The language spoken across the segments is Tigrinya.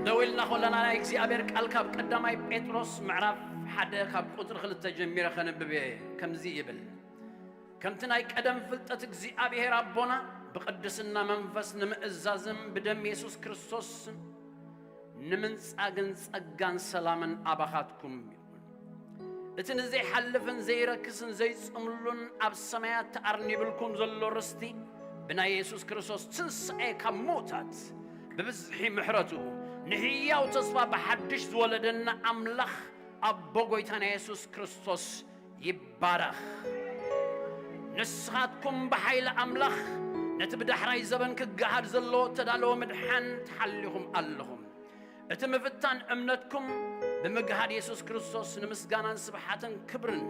ደው ኢልና ከለና ናይ እግዚኣብሔር ቃል ካብ ቀዳማይ ጴጥሮስ ምዕራፍ ሓደ ካብ ቁጽሪ ክልተ ጀሚረ ከንብብ እየ። ከምዚ ይብል፣ ከምቲ ናይ ቀደም ፍልጠት እግዚኣብሔር ኣቦና ብቅድስና መንፈስ ንምእዛዝን ብደም የሱስ ክርስቶስ ንምንጻግን ጸጋን ሰላምን ኣባኻትኩም ይኹን። እቲ ንዘይሓልፍን ዘይረክስን ዘይጽምሉን ኣብ ሰማያት ተኣርኒብልኩም ዘሎ ርስቲ ብናይ የሱስ ክርስቶስ ትንሳኤ ካብ ምዉታት ብብዝሒ ምሕረቱ ንህያው ተስፋ ብሓድሽ ዝወለደና ኣምላኽ ኣቦ ጐይታና የሱስ ክርስቶስ ይባረኽ። ንስኻትኩም ብሓይሊ ኣምላኽ ነቲ ብዳሕራይ ዘበን ክገሃድ ዘሎ እተዳለወ ምድሓን ተሓሊኹም ኣለኹም። እቲ ምፍታን እምነትኩም ብምግሃድ የሱስ ክርስቶስ ንምስጋናን ስብሓትን ክብርን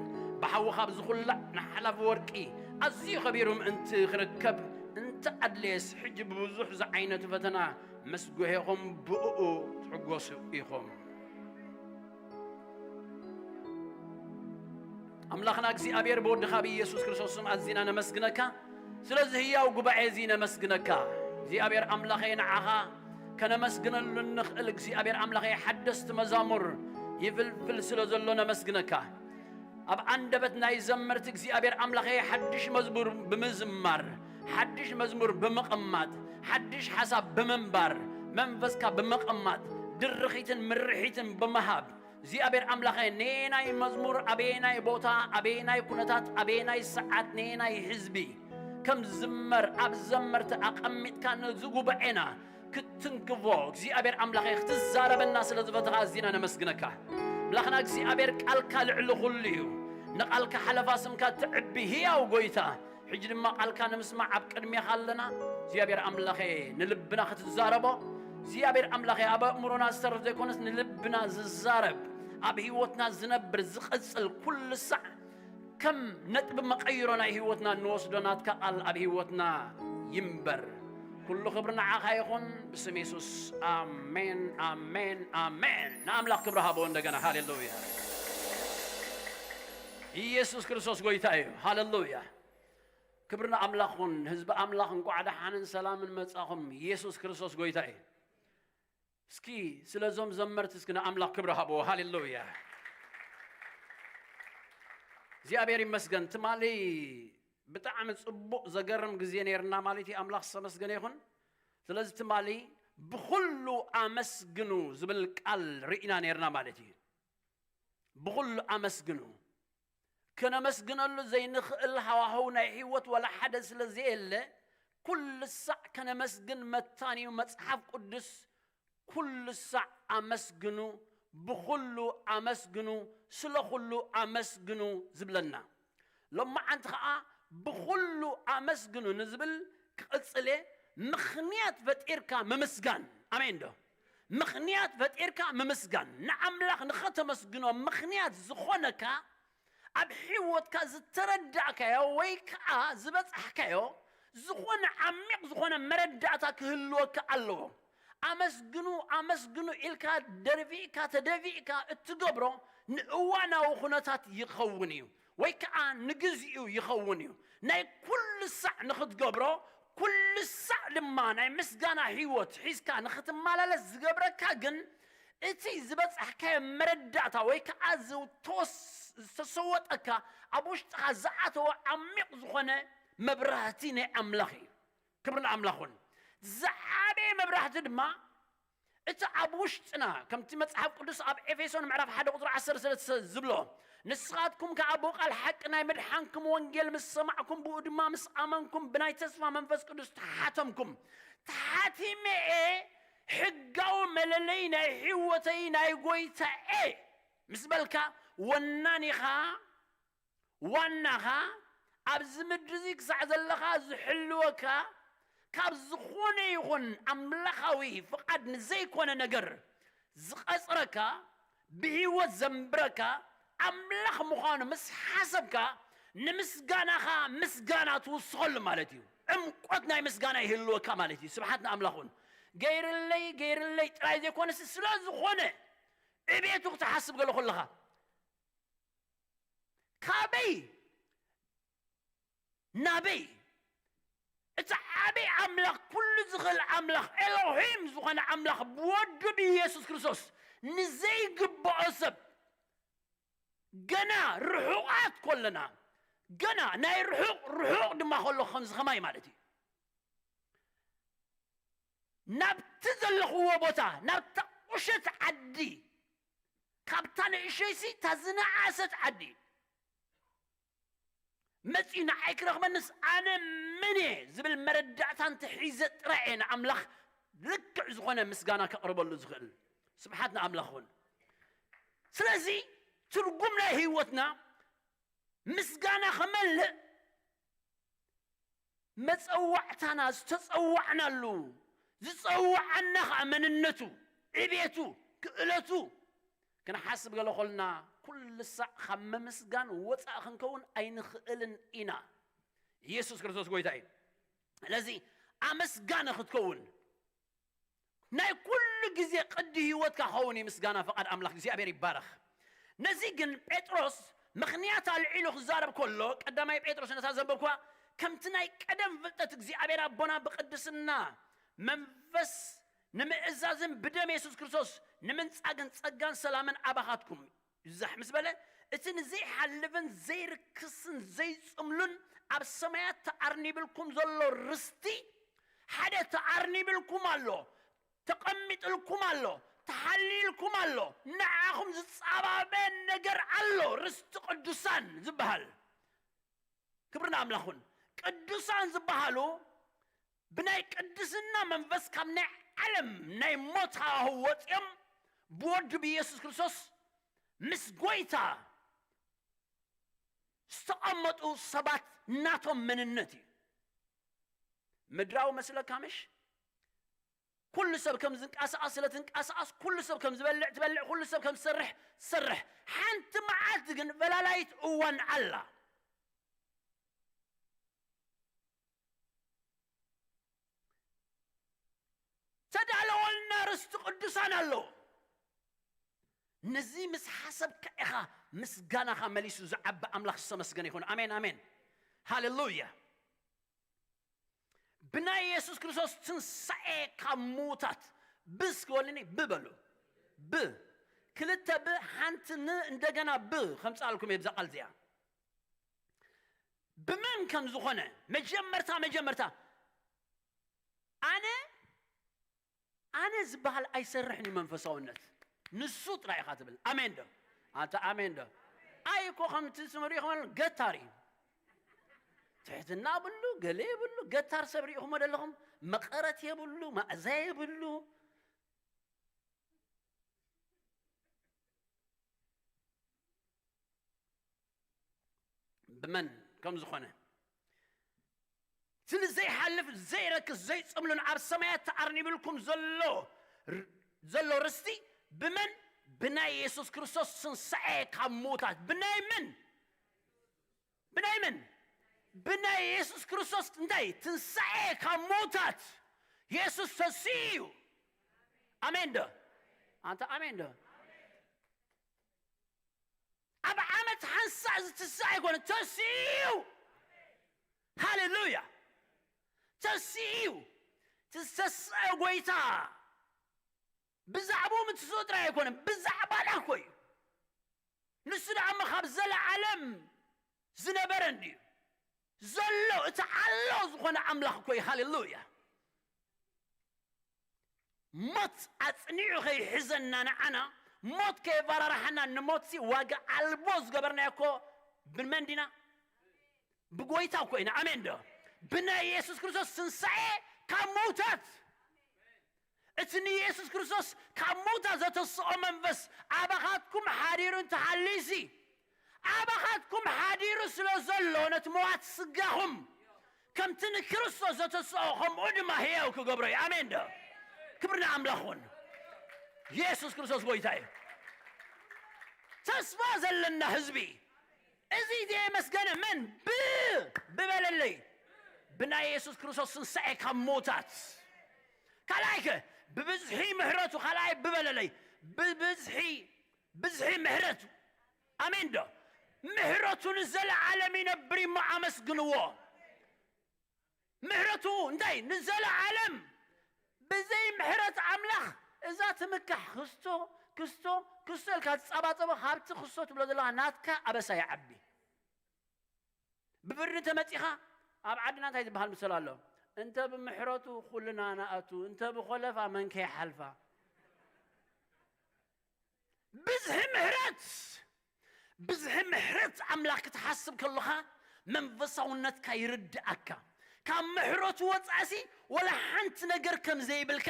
ብሓዊ ካብ ዝኹላዕ ንሓላፊ ወርቂ ኣዝዩ ኸቢሩ ምእንቲ ክርከብ እንተ ኣድለየስ፣ ሕጂ ብብዙሕ ዝዓይነቱ ፈተና ምስ ጐሄኹም ብእኡ ትሕጎሱ ኢኹም። ኣምላኽና እግዚኣብሔር ብወድኻ ብኢየሱስ ክርስቶስ ስም ኣዚና ነመስግነካ። ስለዚ ህያው ጉባኤ እዚ ነመስግነካ። እግዚኣብሔር ኣምላኸይ ንዓኻ ከነመስግነሉ እንኽእል እግዚኣብሔር ኣምላኸይ ሓደስቲ መዛሙር ይፍልፍል ስለ ዘሎ ነመስግነካ። ኣብ ኣንደበት ናይ ዘመርቲ እግዚኣብሔር ኣምላኸይ ሓድሽ መዝሙር ብምዝማር፣ ሓድሽ መዝሙር ብምቕማጥ፣ ሓድሽ ሓሳብ ብምንባር፣ መንፈስካ ብምቕማጥ፣ ድርኺትን ምርሒትን ብምሃብ፣ እግዚኣብሔር ኣምላኸ ነየናይ መዝሙር ኣበየናይ ቦታ ኣበየናይ ኩነታት ኣበየናይ ሰዓት ነየናይ ህዝቢ ከም ዝመር ኣብ ዘመርቲ ኣቐሚጥካ ነዚ ጉባኤና ክትትንክፎ እግዚኣብሔር ኣምላኸ ክትዛረበና ስለ ዝፈተኻ ኣዚና ነመስግነካ። ኣምላኽና እግዚኣብሔር ቃልካ ልዕሊ ኩሉ እዩ። ንቓልካ ሓለፋ ስምካ ትዕቢ ህያው ጎይታ ሕጂ ድማ ቃልካ ንምስማዕ ኣብ ቅድሜኻ ኣለና። እግዚኣብሔር ኣምላኸ ንልብና ክትዛረቦ እግዚኣብሔር ኣምላኸ ኣብ ኣእምሮና ዝተርፍ ዘይኮነስ ንልብና ዝዛረብ ኣብ ህይወትና ዝነብር ዝቐጽል ኩሉ ሳዕ ከም ነጥቢ መቐይሮ ናይ ህይወትና እንወስዶ ናትካ ቃል ኣብ ህይወትና ይንበር። ኩሉ ክብሪ ንዓኻ ይኹን ብስም የሱስ። ኣሜን፣ ኣሜን፣ ኣሜን። ንኣምላኽ ክብሪ ሃቦ እንደገና። ሃሌሉያ። ኢየሱስ ክርስቶስ ጎይታ እዩ። ሃሌሉያ። ክብሪ ንኣምላኽ ይኹን። ህዝቢ ኣምላኽ እንቋዕ ደሓንን ሰላምን መጻኹም። ኢየሱስ ክርስቶስ ጎይታ እዩ። እስኪ ስለዞም ዘመርቲ እስኪ ንኣምላኽ ክብሪ ሃብዎ። ሃሌሉያ። እግዚኣብሔር ይመስገን። ትማሊ ብጣዕሚ ጽቡቕ ዘገርም ግዜ ነይርና ማለት እዩ። ኣምላኽ ዝተመስገነ ይኹን። ስለዚ ትማሊ ብኹሉ ኣመስግኑ ዝብል ቃል ርኢና ነይርና ማለት እዩ። ብኹሉ ኣመስግኑ። ከነመስግነሉ ዘይንኽእል ሃዋህው ናይ ህይወት ወላ ሓደ ስለ ዘየለ፣ ኩሉ ሳዕ ከነመስግን መታን እዩ። መጽሓፍ ቅዱስ ኩሉ ሳዕ ኣመስግኑ፣ ብኹሉ ኣመስግኑ፣ ስለ ኩሉ ኣመስግኑ ዝብለና። ሎማዓንቲ ኸዓ ብኹሉ ኣመስግኑ ንዝብል ክቕጽል እየ። ምኽንያት ፈጢርካ ምምስጋን። ኣሜን ዶ? ምኽንያት ፈጢርካ ምምስጋን። ንኣምላኽ ንኸተመስግኖ ምኽንያት ዝኾነካ፣ ኣብ ህይወትካ ዝተረዳእካዮ ወይ ከዓ ዝበጻሕካዮ ዝኾነ ዓሚቕ ዝኾነ መረዳእታ ክህልወካ ኣለዎ። ኣመስግኑ፣ ኣመስግኑ ኢልካ ደርፊእካ፣ ተደፊእካ እትገብሮ ንእዋናዊ ኩነታት ይኸውን እዩ፣ ወይ ከዓ ንግዚኡ ይኸውን እዩ። ናይ ኩሉ ሳዕ ንኽትገብሮ፣ ኩሉ ሳዕ ድማ ናይ ምስጋና ህይወት ሒዝካ ንኽትመላለስ ዝገብረካ ግን፣ እቲ ዝበጻሕካዮ መረዳእታ ወይ ከዓ ዝተወስ-፣ ዝተሰወጠካ ኣብ ውሽጥኻ ዝኣተወ ዓሚቕ ዝኾነ መብራህቲ ናይ ኣምላኽ እዩ። ክብሪ ንኣምላኽ ይኹን። ዝዓበየ መብራህቲ ድማ እቲ ኣብ ውሽጥና፣ ከምቲ መጽሓፍ ቅዱስ ኣብ ኤፌሶን ምዕራፍ ሓደ ቁጽሪ ዓሰርተ ሰለስተ ዝብሎ፣ "ንስኻትኩም ከኣ ብኡ ቃል ሓቂ ናይ ምድሓንኩም ወንጌል ምስ ሰማዕኩም፣ ብኡ ድማ ምስ ኣመንኩም፣ ብናይ ተስፋ መንፈስ ቅዱስ ተሓተምኩም። ተሓቲመ እየ፣ ሕጋዊ መለለይ ናይ ህይወተይ ናይ ጐይታየ" ምስ በልካ፣ ወናኒኻ፣ ዋናኻ፣ ኣብዚ ምድሪ እዚ ክሳዕ ዘለኻ ዝሕልወካ፣ ካብ ዝኾነ ይኹን ኣምላኻዊ ፍቓድ ንዘይኮነ ነገር ዝቐጽረካ፣ ብህይወት ዘንብረካ ኣምላኽ ምዃኑ ምስ ሓሰብካ፣ ንምስጋናኻ ምስጋና ትውስኸሉ ማለት እዩ። ዕምቆት ናይ ምስጋና ይህልወካ ማለት እዩ። ስብሓት ንኣምላኽ ይኹን። ገይርለይ፣ ገይርለይ ጥራይ ዘይኮነስ፣ ስለ ዝኾነ ዕቤቱ ክትሓስብ ገለ ከለኻ፣ ካበይ ናበይ እቲ ዓብዪ ኣምላኽ ኩሉ ዝኽእል ኣምላኽ፣ ኤሎሂም ዝኾነ ኣምላኽ ብወዱ ብኢየሱስ ክርስቶስ ንዘይግብኦ ሰብ፣ ገና ርሑቓት ኮለና፣ ገና ናይ ርሑቕ ርሑቕ ድማ ከሎ ከምዚ ከማይ ማለት እዩ። ናብቲ ዘለኽዎ ቦታ፣ ናብታ ቁሸት ዓዲ፣ ካብታ ንእሸይሲ እታ ዝነኣሰት ዓዲ መጺኡ ንዓይ ክረኽበንስ ኣነ መን እየ ዝብል መረዳእታ እንተሒዘ ጥራይ እየ ንኣምላኽ ልክዕ ዝኾነ ምስጋና ከቕርበሉ ዝኽእል። ስብሓት ንኣምላኽ ይኹን። ስለዚ ትርጉም ናይ ህይወትና ምስጋና ከመልእ መጸዋዕታና ዝተጸዋዕናሉ፣ ዝጸዋዓና ኸኣ መንነቱ፣ ዕቤቱ፣ ክእለቱ ክንሓስብ ገለ ኾልና፣ ኩሉ ሳዕ ካብ ምምስጋን ወጻእ ክንከውን ኣይንኽእልን ኢና። ኢየሱስ ክርስቶስ ጎይታ እዩ። ስለዚ ኣመስጋኒ ክትከውን ናይ ኩሉ ግዜ ቅዲ ህይወትካ ኸውን እዩ ምስጋና። ፍቓድ ኣምላኽ እግዚኣብሔር ይባረኽ። ነዚ ግን ጴጥሮስ ምኽንያት ኣልዒሉ ክዛረብ ከሎ፣ ቀዳማይ ጴጥሮስ ነታ ዘንበብኩዋ፣ ከምቲ ናይ ቀደም ፍልጠት እግዚኣብሔር ኣቦና ብቅድስና መንፈስ ንምእዛዝን ብደም የሱስ ክርስቶስ ንምንጻግን ጸጋን ሰላምን ኣባኻትኩም ይብዛሕ ምስ በለ፣ እቲ ንዘይሓልፍን ዘይርክስን ዘይጽምሉን ኣብ ሰማያት ተኣርኒብልኩም ዘሎ ርስቲ ሓደ ተኣርኒብልኩም ኣሎ፣ ተቐሚጥልኩም ኣሎ፣ ተሓልይልኩም ኣሎ፣ ንዓኹም ዝጻባበ ነገር ኣሎ፣ ርስቲ ቅዱሳን ዝበሃል። ክብሪ ንኣምላኽ ይኹን። ቅዱሳን ዝበሃሉ ብናይ ቅድስና መንፈስ ካብ ናይ ዓለም ናይ ሞት ሃዋህው ወጺኦም ብወዱ ብኢየሱስ ክርስቶስ ምስ ጎይታ ዝተቐመጡ ሰባት ናቶም መንነት እዩ። ምድራዊ መስለካ ምሽ? ኩሉ ሰብ ከም ዝንቀሳቐስ ስለ ትንቀሳቐስ፣ ኩሉ ሰብ ከም ዝበልዕ ትበልዕ፣ ኩሉ ሰብ ከም ዝሰርሕ ትሰርሕ። ሓንቲ መዓልቲ ግን ፈላላይት እዋን ኣላ። ተዳለወልና ርስቲ ቅዱሳን ኣሎ። ነዚ ምስ ሓሰብካ ኢኻ ምስጋናኻ መሊሱ ዝዓቢ ኣምላኽ ዝተመስገነ ይኹን። ኣሜን፣ ኣሜን። ሃሌሉያ። ብናይ የሱስ ክርስቶስ ትንሳኤ ካብ ምዉታት ብ እስኪ በሉኒ፣ ብ በሉ። ብ። ክልተ ብ፣ ሓንቲ ን፣ እንደገና ብ ከምጽኣልኩም እየ ብዛ ቃል እዚኣ። ብመን ከም ዝኾነ መጀመርታ፣ መጀመርታ ኣነ፣ ኣነ ዝበሃል ኣይሰርሕን እዩ መንፈሳውነት። ንሱ ጥራይ ኢኻ ትብል። ኣሜን ዶ? ኣንታ ኣሜን ዶ? ኣይ እኮ ከምቲ ስሙ ሪኢኹም ገታር እዩ። ትሕትና ብሉ፣ ገለ የብሉ። ገታር ሰብ ሪኢኹሞ ደለኹም? መቐረት የብሉ፣ ማእዛ የብሉ። ብመን ከም ዝኾነ፣ እቲ ንዘይሓልፍ፣ ዘይረክስ፣ ዘይጽምሉን ኣብ ሰማያት ተኣርኒብልኩም ዘሎ፣ ዘሎ ርስቲ ብመን? ብናይ የሱስ ክርስቶስ ትንሳኤ ካብ ምዉታት። ብናይ መን? ብናይ መን? ብናይ የሱስ ክርስቶስ እንታይ? ትንሳኤ ካብ ምዉታት። የሱስ ተሲኡ እዩ። ኣሜን ዶ? ኣንታ ኣሜን ዶ? ኣብ ዓመት ሓንሳእ ዝትስእ ኣይኮነ፣ ተሲኡ እዩ። ሃሌሉያ። ተሲኡ እዩ። እቲ ዝተስአ ጎይታ ብዛዕባኡ ምትስኡ ጥራይ ኣይኮነን፣ ብዛዕባና እኮ እዩ። ንሱ ደኣ እሞ ካብ ዘለዓለም ዝነበረ እንድዩ። ዘሎ፣ እቲ ኣሎ ዝኾነ ኣምላኽ እኮ እዩ። ሃሌሉያ። ሞት ኣጽኒዑ ከይሕዘና ንዓና፣ ሞት ከየፈራርሓና፣ ንሞትሲ ዋጋ ኣልቦ ዝገበርናዮ እኮ ብመን ዲና? ብጎይታ እኮ ኢና። ኣሜን ዶ? ብናይ የሱስ ክርስቶስ ትንሳኤ ካብ ምዉታት። እቲ ንየሱስ ክርስቶስ ካብ ምዉታት ዘተስኦ መንፈስ ኣባኻትኩም ሓዲሩ እንተሃልዩሲ፣ ኣባኻትኩም ሓዲሩ ስለ ዘሎ ነቲ ምዋት ስጋኹም ከምቲ ንክርስቶስ ዘተስኦ ከምኡ ድማ ህያው ክገብሮ እዩ። ኣሜን ዶ? ክብሪ ንኣምላኽ ይኹን። የሱስ ክርስቶስ ጎይታ እዩ። ተስፋ ዘለና ህዝቢ። እዚ ዘየመስገነ መን? ብ-፣ ብበለለይ። ብናይ የሱስ ክርስቶስ ትንሳኤ ካብ ምዉታት። ካልኣይከ? ብብዝሒ ምሕረቱ፣ ካልኣይ ብበለለይ። ብብዝሒ፣ ብዝሒ ምሕረቱ። ኣሜን ዶ? ምሕረቱ ንዘለዓለም ይነብር እሞ ኣመስግንዎ። ምሕረቱ እንታይ? ንዘለዓለም። ብዘይ ምሕረት ኣምላኽ እዛ ትምካሕ ክስቶ ክስቶ ክስቶ ኢልካ ትጻባጸቦ፣ ካብቲ ክስቶ ትብሎ ዘለኻ ናትካ ኣበሳ ይዓቢ። ብብርድ እንተ መጺኻ፣ ኣብ ዓድና እንታይ ዝበሃል ምስል ኣሎ? እንተ ብምሕረቱ ኩልና ንኣቱ፣ እንተ ብኾለፋ መን ከይሓልፋ። ብዝሒ ምሕረት፣ ብዝሒ ምሕረት ኣምላኽ ክትሓስብ ከለኻ መንፈሳውነትካ ይርድኣካ። ካብ ምሕረቱ ወጻእሲ ወላ ሓንቲ ነገር ከም ዘይብልካ፣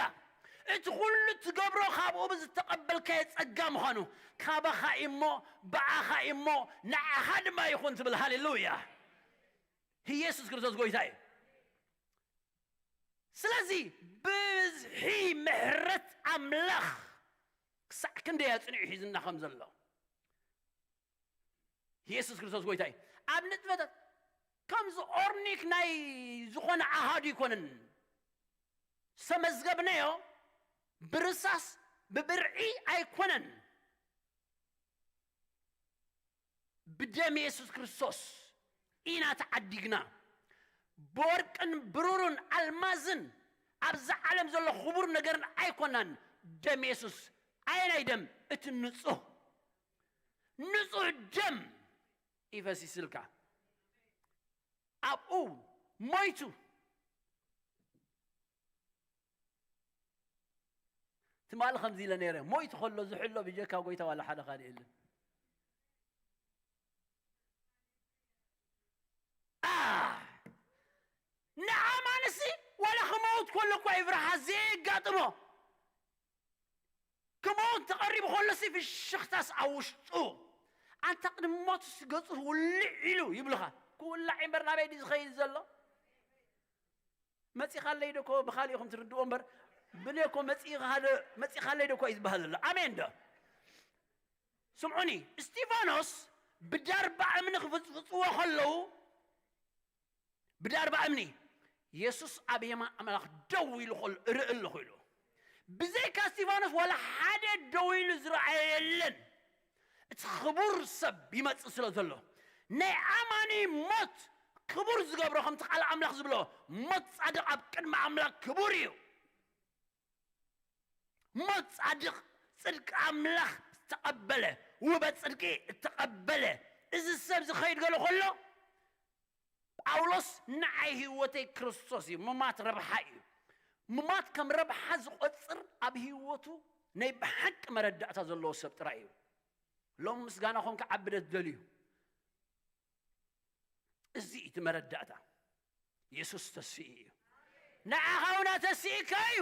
እቲ ኩሉ ትገብሮ ካብኡ ብዝተቐበልካዮ ጸጋ ምዃኑ፣ ካባኻ እሞ፣ ብኣኻ እሞ፣ ንዓኻ ድማ ይኹን ትብል። ሃሌሉያ! ኢየሱስ ክርስቶስ ጎይታ እዩ። ስለዚ ብዝሒ ምሕረት ኣምላኽ ክሳዕ ክንደይ ኣጽኒዑ ሒዝና ከም ዘሎ። ኢየሱስ ክርስቶስ ጎይታ እዩ። ኣብ ንጥፈታት ከምዚ ኦርኒክ ናይ ዝኾነ ኣሃዱ ኣይኮነን ዝተመዝገብናዮ፣ ብርሳስ ብብርዒ ኣይኮነን። ብደም የሱስ ክርስቶስ ኢና ተዓዲግና። ብወርቅን ብሩርን ኣልማዝን ኣብዛ ዓለም ዘሎ ክቡር ነገርን ኣይኮናን። ደም የሱስ፣ ኣየናይ ደም? እቲ ንጹህ፣ ንጹህ ደም ይፈሲስልካ። ኣብኡ ሞይቱ። ትማሊ ከምዚ ኢለ ነይረ፣ ሞይቱ ከሎ ዝሕሎ ብጀካ ጎይታ ዋላ ሓደ ካልእ የለን። ኣ፣ ንኣማንሲ ዋላ ክመውት ከሎ እኳ እዩ ፍርሃት ዘየጋጥሞ። ክመውት ተቐሪቡ ከሎሲ ፍሽኽታስ ኣብ ውሽጡ። ኣንታ ቅድሚ ሞትስ ገጹ ውልዕ ኢሉ ይብልኻ። ክውላዕ እምበር ናበይ ድዩ ዝኸይድ ዘሎ? መጺኻለይ ዶ እኮ ብኻልእ ኢኹም ትርድእዎ እምበር፣ ብኔ እኮ መጺኻለ-፣ መጺኻለይ ዶ እኮ እዩ ዝበሃል ዘሎ። ኣሜን ዶ? ስምዑኒ፣ እስጢፋኖስ ብዳርባ እምኒ ክፍጽፍጽዎ ከለዉ፣ ብዳርባ እምኒ፣ የሱስ ኣብ የማን ኣምላኽ ደው ኢሉ ከሎ እርኢ ኣለኹ ኢሉ። ብዘይካ እስጢፋኖስ ዋላ ሓደ ደው ኢሉ ዝረኣየ የለን። እቲ ክቡር ሰብ ይመጽእ ስለ ዘሎ፣ ናይ ኣማኒ ሞት ክቡር ዝገብሮ፣ ከምቲ ቃል ኣምላኽ ዝብሎ፣ ሞት ጻድቕ ኣብ ቅድሚ ኣምላኽ ክቡር እዩ። ሞት ጻድቕ ጽድቂ ኣምላኽ ዝተቐበለ፣ ውበ ጽድቂ እተቐበለ፣ እዚ ሰብ ዝኸይድ ገሎ ከሎ፣ ጳውሎስ፣ "ንዓይ ህይወተይ ክርስቶስ እዩ፣ ምማት ረብሓ እዩ።" ምማት ከም ረብሓ ዝቖጽር ኣብ ህይወቱ ናይ ብሓቂ መረዳእታ ዘለዎ ሰብ ጥራይ እዩ። ሎም ምስጋናኹም ክዓቢ ዶ ትደልዩ? እዚ እዩ እቲ መረዳእታ። የሱስ ተስኢ እዩ። ንዓኻ እውን ተስኢካ እዩ።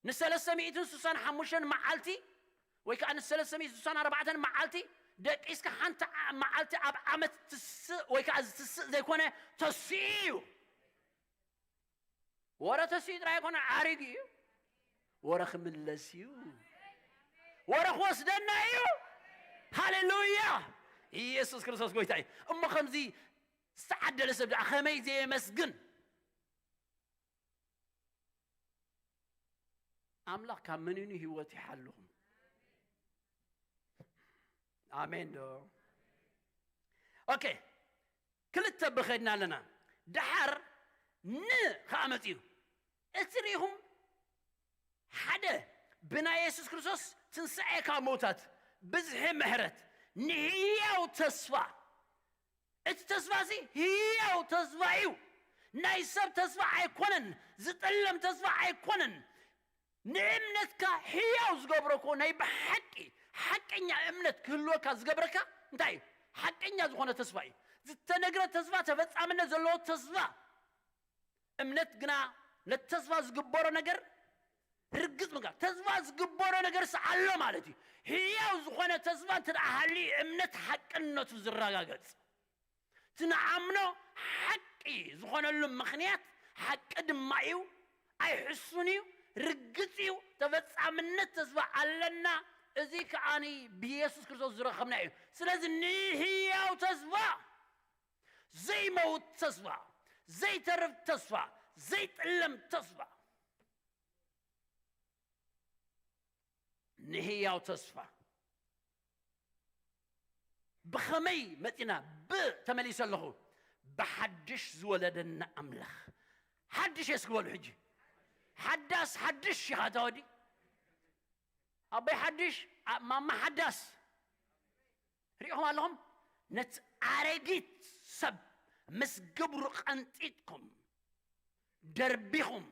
ንሰለስተ ሚእትን ስሳን ሓሙሽተን መዓልቲ ወይ ከዓ ንሰለስተ ሚእትን ስሳን ኣርባዕተን መዓልቲ ደቂስካ ሓንቲ ዓ-፣ መዓልቲ ኣብ ዓመት ትስእ ወይ ከዓ ዝትስእ ዘይኮነ ተስኡ እዩ። ወረ ተስኡ ጥራይ ኣይኮነ፣ ዓሪጉ እዩ። ወረ ክምለስ እዩ። ወረ ክወስደና እዩ። ሃሌሉያ! ኢየሱስ ክርስቶስ ጎይታ እዩ። እሞ ከምዚ ዝተዓደለ ሰብ ደኣ ከመይ ዘየመስግን? ኣምላኽ ካብ መኒኑ ህይወት ይሓልኹም። ኣሜን ዶ? ኦኬ፣ ክልተ ብኸድና ኣለና። ደሓር ን ከኣ መጺኡ። እቲ ርኢኹም፣ ሓደ፣ ብናይ የሱስ ክርስቶስ ትንሳኤ ካብ መውታት፣ ብዝሒ ምሕረት፣ ንህያው ተስፋ። እቲ ተስፋ እዚ ህያው ተስፋ እዩ። ናይ ሰብ ተስፋ ኣይኮነን፣ ዝጥለም ተስፋ ኣይኮነን። ንእምነትካ ህያው ዝገብሮ እኮ ናይ ብሓቂ ሓቀኛ እምነት ክህልወካ ዝገብረካ እንታይ እዩ? ሓቀኛ ዝኾነ ተስፋ እዩ። ዝተነግረ ተስፋ፣ ተፈጻምነት ዘለዎ ተስፋ። እምነት ግና ነቲ ተስፋ ዝግበሮ ነገር ርግጽ ምግባር። ተስፋ ዝግበሮ ነገርስ ኣሎ ማለት እዩ። ህያው ዝኾነ ተስፋ እንተ ደኣ ሃልዩ፣ እምነት ሓቅነቱ ዝረጋገጽ። እቲ ንኣምኖ ሓቂ ዝኾነሉ ምኽንያት ሓቂ ድማ እዩ፣ ኣይሕሱን እዩ፣ ርግጽ እዩ፣ ተፈጻምነት ተስፋ ኣለና። እዚ ከኣኒ ብየሱስ ክርስቶስ ዝረኸብና እዩ። ስለዚ ንህያው ተስፋ፣ ዘይመውት ተስፋ፣ ዘይተርፍ ተስፋ፣ ዘይጥለም ተስፋ፣ ንህያው ተስፋ። ብኸመይ መጺና? ብ-፣ ተመሊሰ ኣለኹ። ብሓድሽ ዝወለደና ኣምላኽ። ሓድሽ እየ እስኪ በሉ ሕጂ። ሓዳስ ሓድሽ ኢኻ እታ ወዲ። ኣቦይ ሓድሽ፣ ኣ-፣ ማማ ሓዳስ። ሪኢኹም ኣለኹም? ነቲ ኣረጊት ሰብ ምስ ግብሩ ቀንጢጥኩም፣ ደርቢኹም፣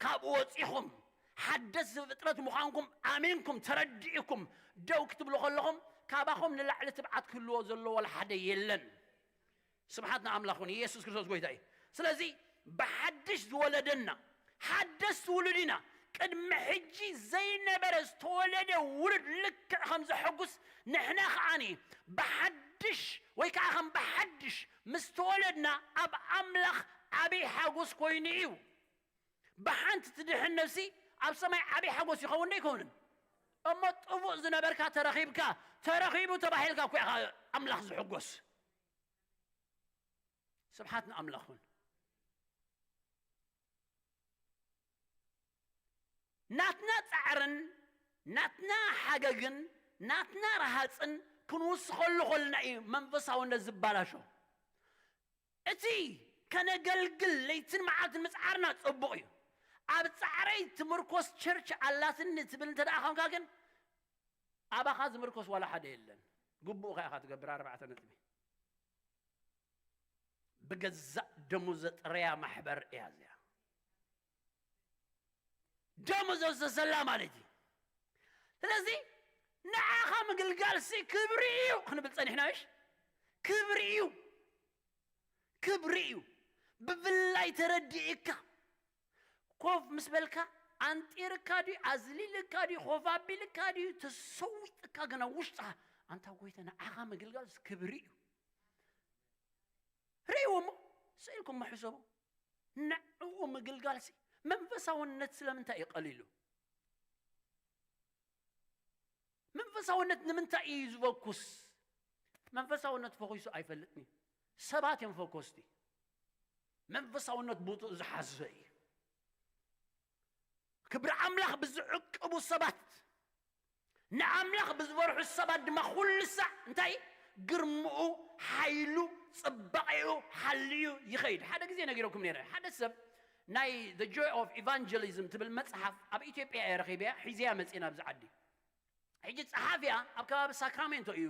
ካብኡ ወጺኹም፣ ሓደስ ፍጥረት ምዃንኩም ኣሚንኩም፣ ተረዲእኩም፣ ደው ክትብሉ ከለኹም፣ ካባኹም ንላዕሊ ትብዓት ክህልዎ ዘለዎ ዋላ ሓደ የለን። ስብሓት ንኣምላኽ ይኹን። ኢየሱስ ክርስቶስ ጎይታ እዩ። ስለዚ ብሓድሽ ዝወለደና ሓደስቲ ውሉድ ኢና። ቅድሚ ሕጂ ዘይነበረ ዝተወለደ ውሉድ ልክዕ ከም ዘሐጉስ ንሕና ከዓኒ ብሓድሽ ወይ ከዓ ከም ብሓድሽ ምስ ተወለድና ኣብ ኣምላኽ ዓብዪ ሓጎስ ኮይኑ እዩ። ብሓንቲ ትድሕን ነፍሲ ኣብ ሰማይ ዓብዪ ሓጎስ ይኸውን ዶ ኣይከውንን? እሞ ጥፉእ ዝነበርካ ተረኺብካ፣ ተረኺቡ ተባሂልካ እኮ ኢኻ ኣምላኽ ዝሕጎስ። ስብሓት ንኣምላኽ ይኹን። ናትና ጻዕርን ናትና ሓገግን ናትና ረሃጽን ክንውስኸሉ ከለና እዩ መንፈሳውነት ዝባላሾ። እቲ ከነገልግል ለይትን መዓልትን ምጽዓርና ጽቡቕ እዩ። ኣብ ጻዕረይ ትምርኮስ ቸርች ኣላትኒ ትብል እንተ ደኣ ኾንካ ግን ኣባኻ ዝምርኮስ ዋላ ሓደ የለን። ግቡእኻ ኢኻ ትገብር። ኣርባዕተ ነጥቢ። ብገዛእ ደሙ ዘጥረያ ማሕበር እያ እዚኣ። ደሙ ዘፍሰሰላ ማለት እዩ። ስለዚ ንዓኻ ምግልጋልሲ ክብሪ እዩ ክንብል ጸኒሕና። እሽ፣ ክብሪ እዩ፣ ክብሪ እዩ። ብፍላይ ተረዲእካ ኮፍ ምስ በልካ፣ ኣንጢርካ ድዩ፣ ኣዝሊልካ ድዩ፣ ኮፍ ኣቢልካ ድዩ፣ ተሰዊጥካ፣ ግና ውሽጥኻ፣ ኣንታ ጎይታ፣ ንዓኻ ምግልጋልሲ ክብሪ እዩ። ርእይዎ እሞ፣ ስኢልኩም እሞ ሕሰቡ። ንዕኡ ምግልጋልሲ መንፈሳውነት ስለምንታይ እዩ ቀሊሉ? መንፈሳውነት ንምንታይ እዩ ዝፈኩስ? መንፈሳውነት ፈኺሱ ኣይፈልጥን እዩ። ሰባት እዮም ፈኮስቲ። መንፈሳውነት ብጡእ ዝሓዘ እዩ። ክብሪ ኣምላኽ ብዝዕቅቡ ሰባት፣ ንኣምላኽ ብዝፈርሑ ሰባት ድማ ኩሉ ሳዕ እንታይ? ግርምኡ፣ ሓይሉ፣ ጽባቐኡ ሓልዩ ይኸይድ። ሓደ ግዜ ነጊረኩም ነይረ። ሓደ ሰብ ናይ The Joy of Evangelism ትብል መጽሓፍ ኣብ ኢትዮጵያ እየ ረኺበያ፣ ሒዘያ መጽየ ናብዚ ዓዲ። ሕጂ ጸሓፊያ ኣብ ከባቢ ሳክራሜንቶ እዩ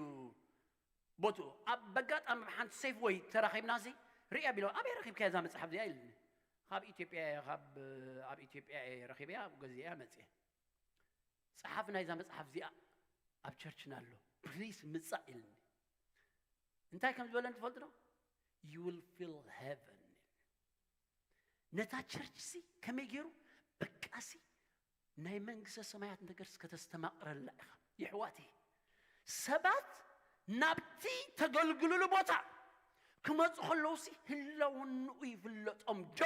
ቦትኡ። ኣብ በጋጣሚ ብሓንቲ ሴፍወይ ተራኺብናሲ፣ ርእያ ቢሎ፣ "ኣበይ ረኺብካያ እዛ መጽሓፍ እዚኣ?" ኢልኒ። "ካብ ኢትዮጵያ እየ፣ ካብ፣ ኣብ ኢትዮጵያ እየ ረኺበያ፣ ገዚአ መጽየ። ጸሓፊ ናይዛ መጽሓፍ እዚኣ ኣብ ቸርችና ኣሎ፣ ፕሊስ ምጻእ" ኢልኒ። እንታይ ከም ዝበለኒ ትፈልጡ ዶ? "You will feel heaven." ነታ ቸርችሲ ከመይ ገይሩ በቃሲ ናይ መንግስተ ሰማያት ነገርስ ከተስተማቕረላ ኢኻ። የሕዋተይ፣ ሰባት ናብቲ ተገልግሉሉ ቦታ ክመጹ ከለውሲ ህላውንኡ ይፍለጦም ዶ?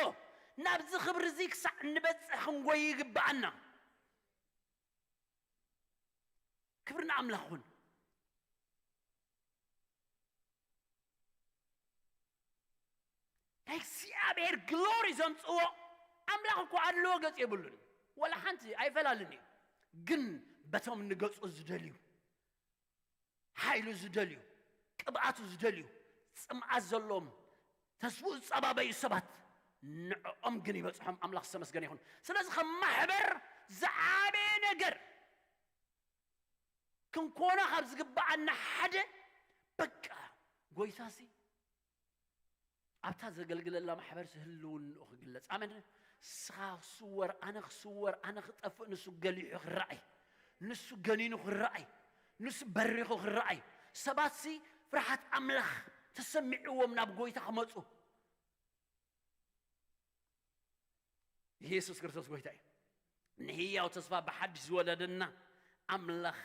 ናብዚ ክብሪ እዚ ክሳዕ ንበጽሕ ክንጎይ ይግብኣና። ክብሪ ንኣምላኽ ይኹን። ናይ እግዚኣብሔር ግሎሪ ዘምጽዎ ኣምላኽ እኮ ኣድልዎ ገጽ የብሉን። ወላ ሓንቲ ኣይፈላልን እዩ። ግን በቶም ንገጹ ዝደልዩ፣ ሓይሉ ዝደልዩ፣ ቅብኣቱ ዝደልዩ፣ ጽምኣት ዘለዎም፣ ተስፍኡ ዝጸባበዩ ሰባት ንዕኦም ግን ይበጽሖም። ኣምላኽ ዝተመስገነ ይኹን። ስለዚ ከም ማሕበር ዝዓበየ ነገር ክንኮኖ ካብ ዝግብኣና ሓደ በቃ ጎይታሲ ኣብታ ዘገልግለላ ማሕበርሲ ህልውንኡ ክግለጽ። ኣሜን። ንስኻ ክስወር፣ ኣነ ክስወር፣ ኣነ ክጠፍእ፣ ንሱ ገሊሑ ክረኣይ፣ ንሱ ገኒኑ ክረኣይ፣ ንሱ በሪኹ ክረኣይ። ሰባትሲ ፍርሓት ኣምላኽ ተሰሚዕዎም ናብ ጎይታ ክመጹ። ኢየሱስ ክርስቶስ ጎይታ እዩ። ንህያው ተስፋ ብሓድሽ ዝወለደና ኣምላኽ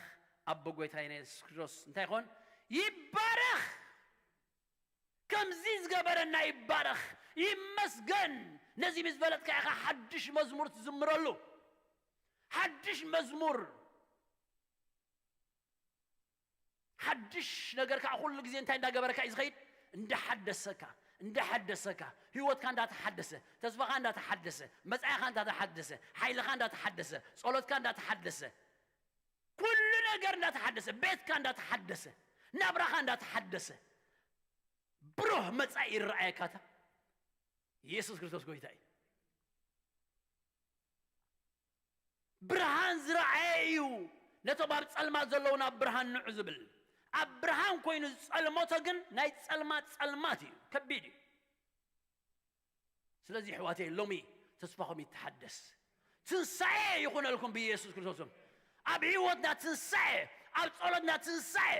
ኣቦ ጎይታና ኢየሱስ ክርስቶስ እንታይ ይኾን? ይባረኽ። ከምዚ ዝገበረና ይባረኽ፣ ይመስገን። ነዚ ምስ ፈለጥካ ኢኻ ሓድሽ መዝሙር ትዝምረሉ። ሓድሽ መዝሙር፣ ሓድሽ ነገር ከዓ ኩሉ ግዜ እንታይ እንዳገበረካ እዩ ዝኸይድ? እንዳሓደሰካ፣ እንዳሓደሰካ፣ ህይወትካ እንዳተሓደሰ፣ ተስፋኻ እንዳተሓደሰ፣ መጻኢኻ እንዳተሓደሰ፣ ሓይልኻ እንዳተሓደሰ፣ ጸሎትካ እንዳተሓደሰ፣ ኩሉ ነገር እንዳተሓደሰ፣ ቤትካ እንዳተሓደሰ፣ ናብራኻ እንዳተሓደሰ፣ ብሩህ መጻኢ ይረኣየካ። እታ ኢየሱስ ክርስቶስ ጎይታ እዩ። ብርሃን ዝረኣየ እዩ ነቶም ኣብ ጸልማት ዘለዉ ናብ ብርሃን ንዑ ዝብል። ኣብ ብርሃን ኮይኑ ዝጸልመቶ ግን ናይ ጸልማት ጸልማት እዩ፣ ከቢድ እዩ። ስለዚ ኣሕዋተይ ሎሚ ተስፋኹም ይተሓደስ። ትንሳኤ ይኹነልኩም ብኢየሱስ ክርስቶስም። ኣብ ህይወትና ትንሳኤ፣ ኣብ ጸሎትና ትንሳኤ።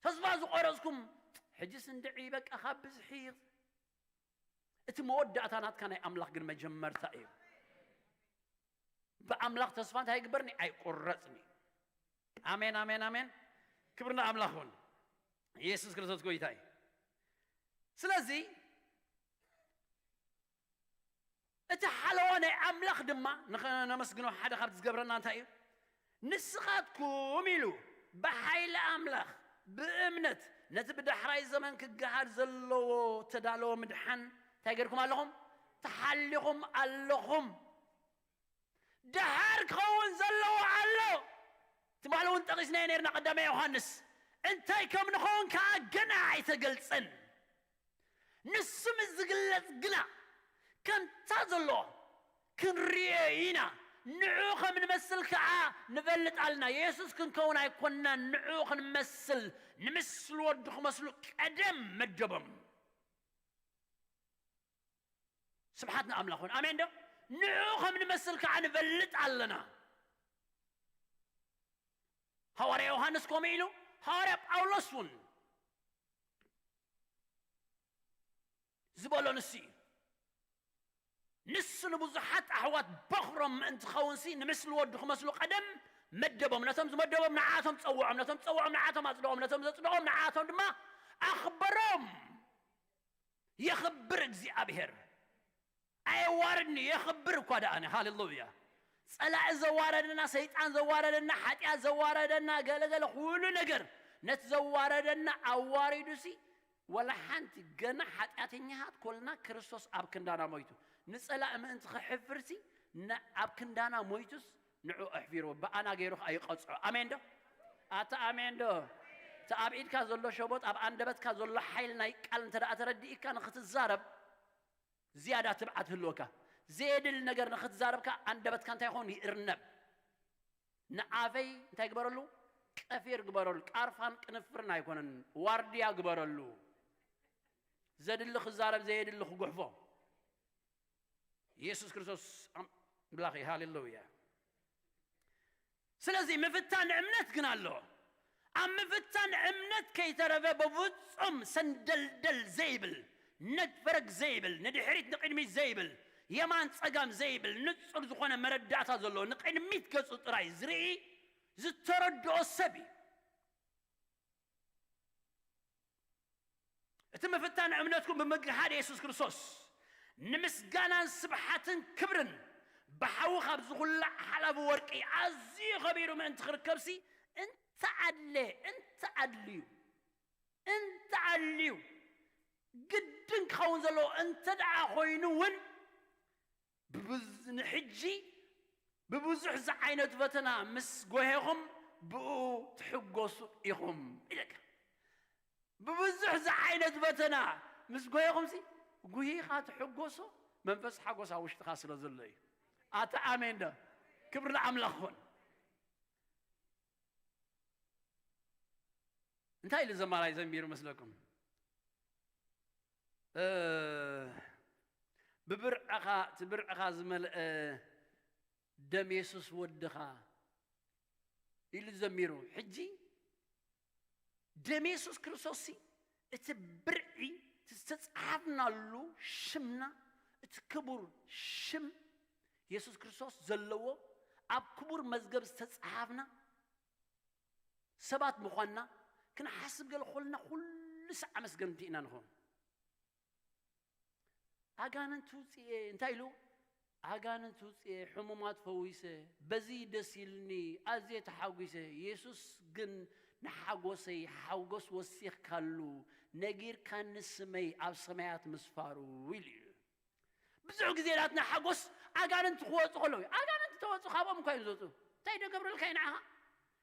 ተስፋ ዝቆረጽኩም ሕጅስ እንድዒ በቃ ካብ ብዝሒ እቲ መወዳእታ ናትካ ናይ ኣምላኽ ግን መጀመርታ እዩ። ብኣምላኽ ተስፋ እንታይ ይግበርኒ? ኣይቁረጽኒ። ኣሜን፣ ኣሜን፣ ኣሜን። ክብርና ኣምላኽ ይኹን። ኢየሱስ ክርስቶስ ጎይታ እዩ። ስለዚ እቲ ሓለዋ ናይ ኣምላኽ ድማ ንኸነመስግኖ ሓደ ካብቲ ዝገብረና እንታይ እዩ? ንስኻትኩም ኢሉ ብሓይሊ ኣምላኽ ብእምነት ነቲ ብዳሕራይ ዘመን ክገሃድ ዘለዎ ተዳለወ ምድሓን እንታይ ገርኩም ኣለኹም? ተሓሊኹም ኣለኹም። ደሓር ክኸውን ዘለዎ ኣሎ። ትማሊ እውን ጠቒስናዮ ነርና ቀዳማይ ዮሃንስ። እንታይ ከም ንኸውን ከኣ ገና ኣይተገልጸን። ንሱ ምስ ዝግለጽ ግና ከምታ ዘሎ ክንርእዮ ኢና። ንዕኡ ከም ንመስል ከኣ ንፈልጥ ኣልና። የሱስ ክንከውን ኣይኮንናን፣ ንዕኡ ክንመስል፣ ንምስሊ ወዱ ክመስሉ ቀደም መደቦም። ስብሓት ንኣምላኽ ይኹን። ኣሜን ዶ? ንዕኡ ከም ንመስል ከኣ ንፈልጥ ኣለና። ሃዋርያ ዮሃንስ ከምኡ ኢሉ፣ ሃዋርያ ጳውሎስ እውን ዝበሎ ንሱ እዩ። ንሱ ንብዙሓት ኣሕዋት በኹሮም ምእንቲ ኸውንሲ ንምስሊ ወዱ ክመስሉ ቀደም መደቦም። ነቶም ዝመደቦም ንዓቶም ጸውዖም፣ ነቶም ጸውዖም ንዓቶም ኣጽድቖም፣ ነቶም ዘጽድቖም ንዓቶም ድማ ኣኽበሮም። የኽብር እግዚኣብሔር። ኣየዋርድኒ፣ የኽብር እኳ ደኣኒ። ሃሌሉያ። ጸላኢ ዘዋረደና፣ ሰይጣን ዘዋረደና፣ ሓጢኣት ዘዋረደና፣ ገለገለ ኩሉ ነገር ነቲ ዘዋረደና ኣዋሪዱሲ፣ ወላ ሓንቲ ገና ሓጢኣተኛታት ኮልና ክርስቶስ ኣብ ክንዳና ሞይቱ። ንጸላኢ ምእንቲ ኸሕፍርሲ፣ ን-፣ ኣብ ክንዳና ሞይቱስ ንዑ ኣሕፊርዎ፣ ብኣና ገይሩ ኸኣ ይቐጽዖ። ኣሜን ዶ? ኣታ ኣሜን ዶ? እቲ ኣብ ኢድካ ዘሎ ሸቦጥ፣ ኣብ ኣንደበትካ ዘሎ ሓይል ናይ ቃል እንተ ደኣ ተረዲእካ ንኽትዛረብ ዝያዳ ትብዓት ህልወካ። ዘየድሊ ነገር ንኽትዛረብካ ኣንደበትካ እንታይ ይኸውን? ይእርነብ። ንኣፈይ እንታይ ግበረሉ? ቀፊር ግበረሉ። ቃርፋን ቅንፍርን ኣይኮነን፣ ዋርድያ ግበረሉ። ዘድሊ ክዛረብ፣ ዘየድሊ ክጉሕፎ። ኢየሱስ ክርስቶስ ኣምላኽ እዩ። ሃሌሉያ። ስለዚ ምፍታን እምነት ግን ኣሎ። ኣብ ምፍታን እምነት ከይተረፈ ብፍጹም ሰንደልደል ዘይብል፣ ነግፈረግ ዘይብል፣ ንድሕሪት ንቕድሚት ዘይብል፣ የማን ጸጋም ዘይብል፣ ንጹር ዝኾነ መረዳእታ ዘለዎ፣ ንቕድሚት ገጹ ጥራይ ዝርኢ፣ ዝተረድኦ ሰብ እዩ። እቲ ምፍታን እምነትኩም ብምግሃድ የሱስ ክርስቶስ ንምስጋናን ስብሓትን ክብርን ብሓዊ ካብ ዝኹላዕ ሓላፊ ወርቂ ኣዝዩ ኸቢሩ ምእንቲ ክርከብሲ፣ እንተ ኣድለ፣ እንተ ኣድልዩ፣ እንተ ኣድልዩ፣ ግድን ክኸውን ዘለዎ እንተ ደኣ ኾይኑ እውን፣ ብብዝ-፣ ንሕጂ ብብዙሕ ዝዓይነቱ ፈተና ምስ ጎሄኹም ብኡ ትሕጎሱ ኢኹም ኢለካ። ብብዙሕ ዝዓይነቱ ፈተና ምስ ጎሄኹምሲ፣ ጉሂኻ ትሕጎሶ መንፈስ ሓጎስ ኣብ ውሽጥኻ ስለ ዘሎ እዩ። ኣታ ኣሜን ዶ? ክብሪ ንኣምላኽ ይኹን። እንታይ ኢሉ ዘማራይ ዘሚሩ መስለኩም? እ፣ ብብርዕኻ፣ እቲ ብርዕኻ ዝመልአ ደም የሱስ ወድኻ ኢሉ ዘሚሩ። ሕጂ ደም የሱስ ክርስቶስሲ እቲ ብርዒ፣ እቲ ዝተጻሓፍናሉ ሽምና፣ እቲ ክቡር ሽም የሱስ ክርስቶስ ዘለዎ፣ ኣብ ክቡር መዝገብ ዝተጻሓፍና ሰባት ምዃንና ክንሓስብ ገለ ኮልና ኩሉ ሳዕ ኣመስገንቲ ኢና ንኸውን። ኣጋንንት ውጽኤ እንታይ ኢሉ? ኣጋንንት ውጽኤ፣ ሕሙማት ፈዊሰ፣ በዚ ደስ ኢልኒ፣ ኣዝየ ተሓጒሰ። የሱስ ግን ንሓጎሰይ ሓጎስ ወሲኽካሉ፣ ነጊርካኒ ስመይ ኣብ ሰማያት ምስፋሩ ኢሉ እዩ። ብዙሕ ግዜ ናትና ሓጎስ ኣጋንንቲ ክወፁ ከለዉ እዩ። ኣጋንንቲ ተወፁ ካብኦም እኳ እዮም ዝወፁ። እንታይ ዶ ገብረልካ እዩ ንዓኻ?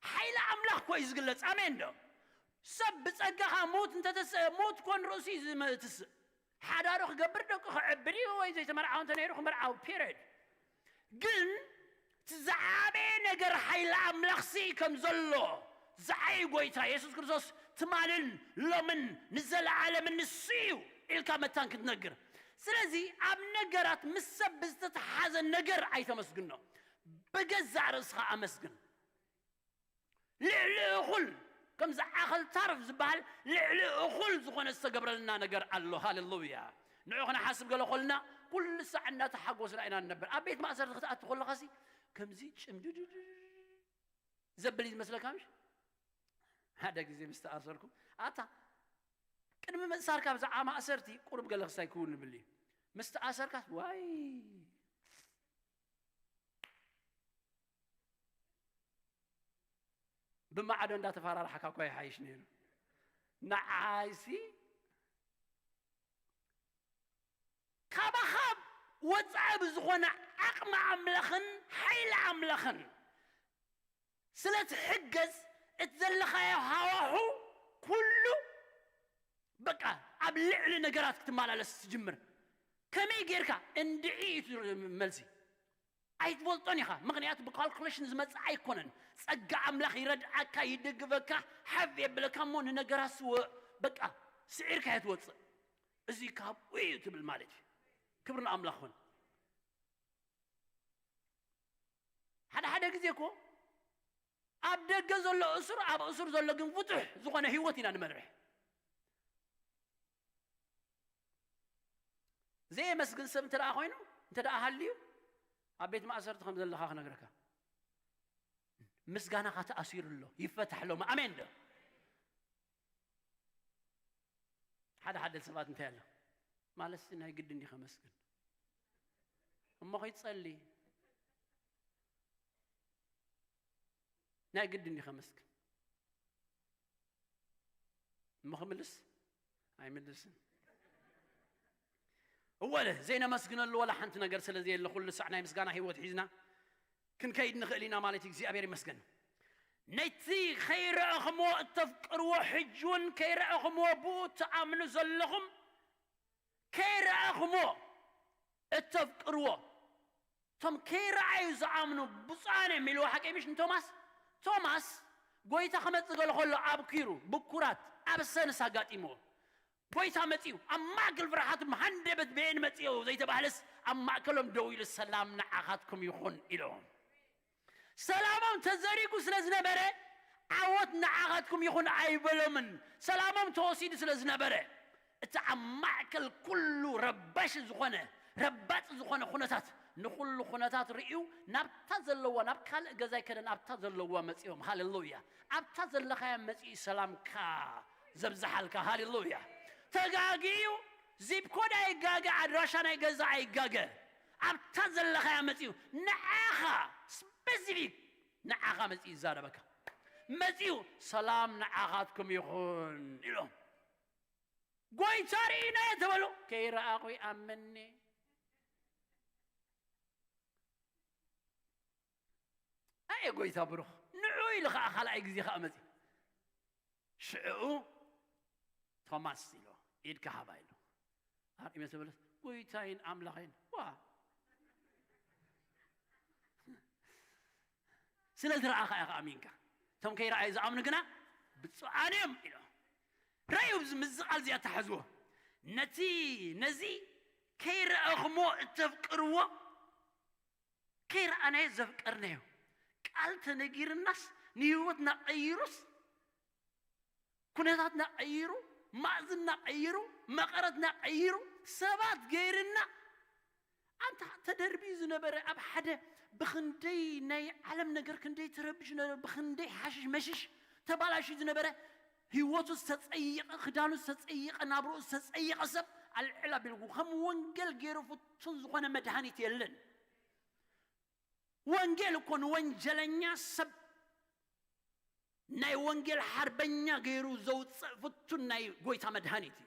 ሓይሊ ኣምላኽ እኮ እዩ ዝግለፅ። ኣሜን ዶ? ሰብ ብፀጋኻ ሙት እንተተስአ፣ ሙት ኮን ርእሱ እዩ ዝምትስእ። ሓዳሩ ክገብር፣ ደቁ ክዕብድ እዩ፣ ወይ ዘይተመርዓወ እንተ ነይሩ ክምርዓው፣ ፒሪድ። ግን እቲ ዝዓበየ ነገር ሓይሊ ኣምላኽሲ ከም ዘሎ ዝዓዩ ጎይታ የሱስ ክርስቶስ ትማልን ሎምን ንዘለዓለምን ንሱ እዩ ኢልካ መታን ክትነግር። ስለዚ ኣብ ነገራት ምስ ሰብ ብዝተተሓዘ ነገር ኣይተመስግኖ። ብገዛእ ርእስኻ ኣመስግን። ልዕሊ እኹል ከም ዝዓኸል ታርፍ ዝበሃል ልዕሊ እኹል ዝኾነ ዝተገብረልና ነገር ኣሎ። ሃሌሉያ። ንዑ ክንሓስብ ገለ ኮልና ኩሉ ሳዕ እናተሓጎስና ኢና ንነብር። ኣብ ቤት ማእሰርቲ ክትኣቱ ከለኻሲ ከምዚ ጭምድድድ ዘብል እዩ ዝመስለካ ምሽ? ሓደ ግዜ ምስ ተኣሰርኩ ኣታ ቅድሚ ምእሳርካ ብዛዕባ ማእሰርቲ ቁሩብ ገለ ክስታይ ክውን ንብል እዩ። ምስ ተኣሰርካስ ዋይ ብማዕዶ እንዳተፈራርሓካ እኳ ይሓይሽ ነይሩ። ንዓይሲ ካባኻ ወፃኢ ብዝኾነ ዓቕሚ ኣምላኽን ሓይሊ ኣምላኽን ስለ ትሕገዝ እቲ ዘለኻዮ ሃዋሁ ኩሉ በቃ ኣብ ልዕሊ ነገራት ክትመላለስ ትጅምር። ከመይ ጌርካ እንድዒ እዩ እቲ መልሲ። ኣይትፈልጦን ኢኻ። ምኽንያቱ ብካልኩሌሽን ዝመጽእ ኣይኮነን። ጸጋ ኣምላኽ ይረድኣካ፣ ይድግፈካ፣ ሓፍ የብለካ እሞ ንነገራት ስወ በቃ ስዒርካ እየ ትወጽእ። እዚ ካብኡ እዩ ትብል ማለት እዩ። ክብሪ ንኣምላኽ ይኹን። ሓደ ሓደ ግዜ እኮ ኣብ ደገ ዘሎ እሱር ኣብ እሱር ዘሎ ግን ፍቱሕ ዝኾነ ህይወት ኢና ንመርሕ። ዘየመስግን ሰብ እንተ ደኣ ኮይኑ እንተ ደኣ ሃልዩ ኣብ ቤት ማእሰርቲ ከም ዘለኻ ክነግረካ። ምስጋናኻ ተኣሲሩ ኣሎ ይፈታሕ ሎሚ። ኣሜን ዶ? ሓደ ሓደ ሰባት እንታይ ኣሎ ማለት ናይ ግድን ዲኸ መስግን እሞ ኸይትጸሊ ናይ ግድን ዲኸ መስግን እሞ ክምልስ ኣይምልስን። እወ ዘይነመስግነሉ ወላ ሓንቲ ነገር ስለ ዘየለ ኩሉ ሳዕ ናይ ምስጋና ህይወት ሒዝና ክንከይድ ንኽእል ኢና ማለት እዩ። እግዚኣብሔር ይመስገን። ነቲ ከይረኣኽሞ እተፍቅርዎ ሕጂ እውን ከይረኣኽሞ ብኡ ትኣምኑ ዘለኹም ከይረኣኽሞ እተፍቅርዎ እቶም ከይረኣዩ ዝኣምኑ ብፁዓን እዮም ኢልዎ ሓቂ ምሽ ንቶማስ። ቶማስ ጎይታ ክመጽእ ገሎ ከሎ ኣብኪሩ ብኩራት ኣብ ሰንስ ኣጋጢምዎ። ጎይታ መጺኡ ኣብ ማእከል ፍርሓት ሃንደበት በየን መጺኡ ዘይተባህለስ ኣብ ማእከሎም ደው ኢሉ ሰላም ንዓኻትኩም ይኹን ኢሎም። ሰላሞም ተዘሪጉ ስለ ዝነበረ ዓወት ንዓኻትኩም ይኹን ኣይበሎምን። ሰላሞም ተወሲዱ ስለ ዝነበረ እቲ ኣብ ማእከል ኩሉ ረባሺ ዝኾነ ረባጢ ዝኾነ ኩነታት ንኹሉ ኩነታት ርእዩ ናብታ ዘለዋ ናብ ካልእ ገዛ ኣይከደን ኣብታ ዘለዋ መጺኦም። ሃሌሉያ። ኣብታ ዘለኻያ መጺኡ ሰላምካ ዘብዝሓልካ። ሃሌሉያ። ተጋግዩ ዚፕ ኮድ ኣይጋገ ኣድራሻ ናይ ገዛ ኣይጋገ ኣብታ ዘለኻያ መጺኡ ንዓኻ ስፔሲፊክ ንዓኻ መጺኡ ይዛረበካ። መጺኡ ሰላም ንዓኻትኩም ይኹን ኢሎም። ጎይታ ርኢና እየ ተበሉ። ከይረኣኹ ይኣመኒ። ኣየ ጎይታ ብሩኽ ንዑ ኢሉ ኸዓ ካልኣይ ግዜ ኸዓ መጺ ሽዕኡ ቶማስ ኢሎ ኢድካ ሃባ ኢሎ ኣርኢመ ተበለስ ጎይታይን ኣምላኸይን ዋ ስለ ዝረኣኻ ኢኻ ኣሚንካ። እቶም ከይረኣዩ ዝኣምኑ ግና ብፁዓን እዮም ኢሎም። ረኣዩ ምስዚ ቃል እዚኣ ተሓዝዎ። ነቲ ነዚ ከይረኣኹሞ እተፍቅርዎ ከይረኣናዮ ዘፍቀርናዮ ቃል ተነጊርናስ ንህይወትና ቀይሩስ ኩነታትና ቀይሩ ማእዝና ቀይሩ መቐረትና ቀይሩ ሰባት ገይርና ኣንታ ተደርብዩ ዝነበረ ኣብ ሓደ ብኽንደይ ናይ ዓለም ነገር ክንደይ ተረብሹ ነበረ ብኽንደይ ሓሽሽ መሽሽ ተባላሹ ዝነበረ ህይወቱ ዝተጸየቐ ክዳኑ ዝተጸየቐ ናብርኡ ዝተጸየቐ ሰብ ኣልዕል ኣቢልኩ ከም ወንጌል ገይሩ ፍቱን ዝኾነ መድሃኒት የለን። ወንጌል እኮ ንወንጀለኛ ሰብ ናይ ወንጌል ሓርበኛ ገይሩ ዘውፅእ ፍቱን ናይ ጎይታ መድሃኒት እዩ።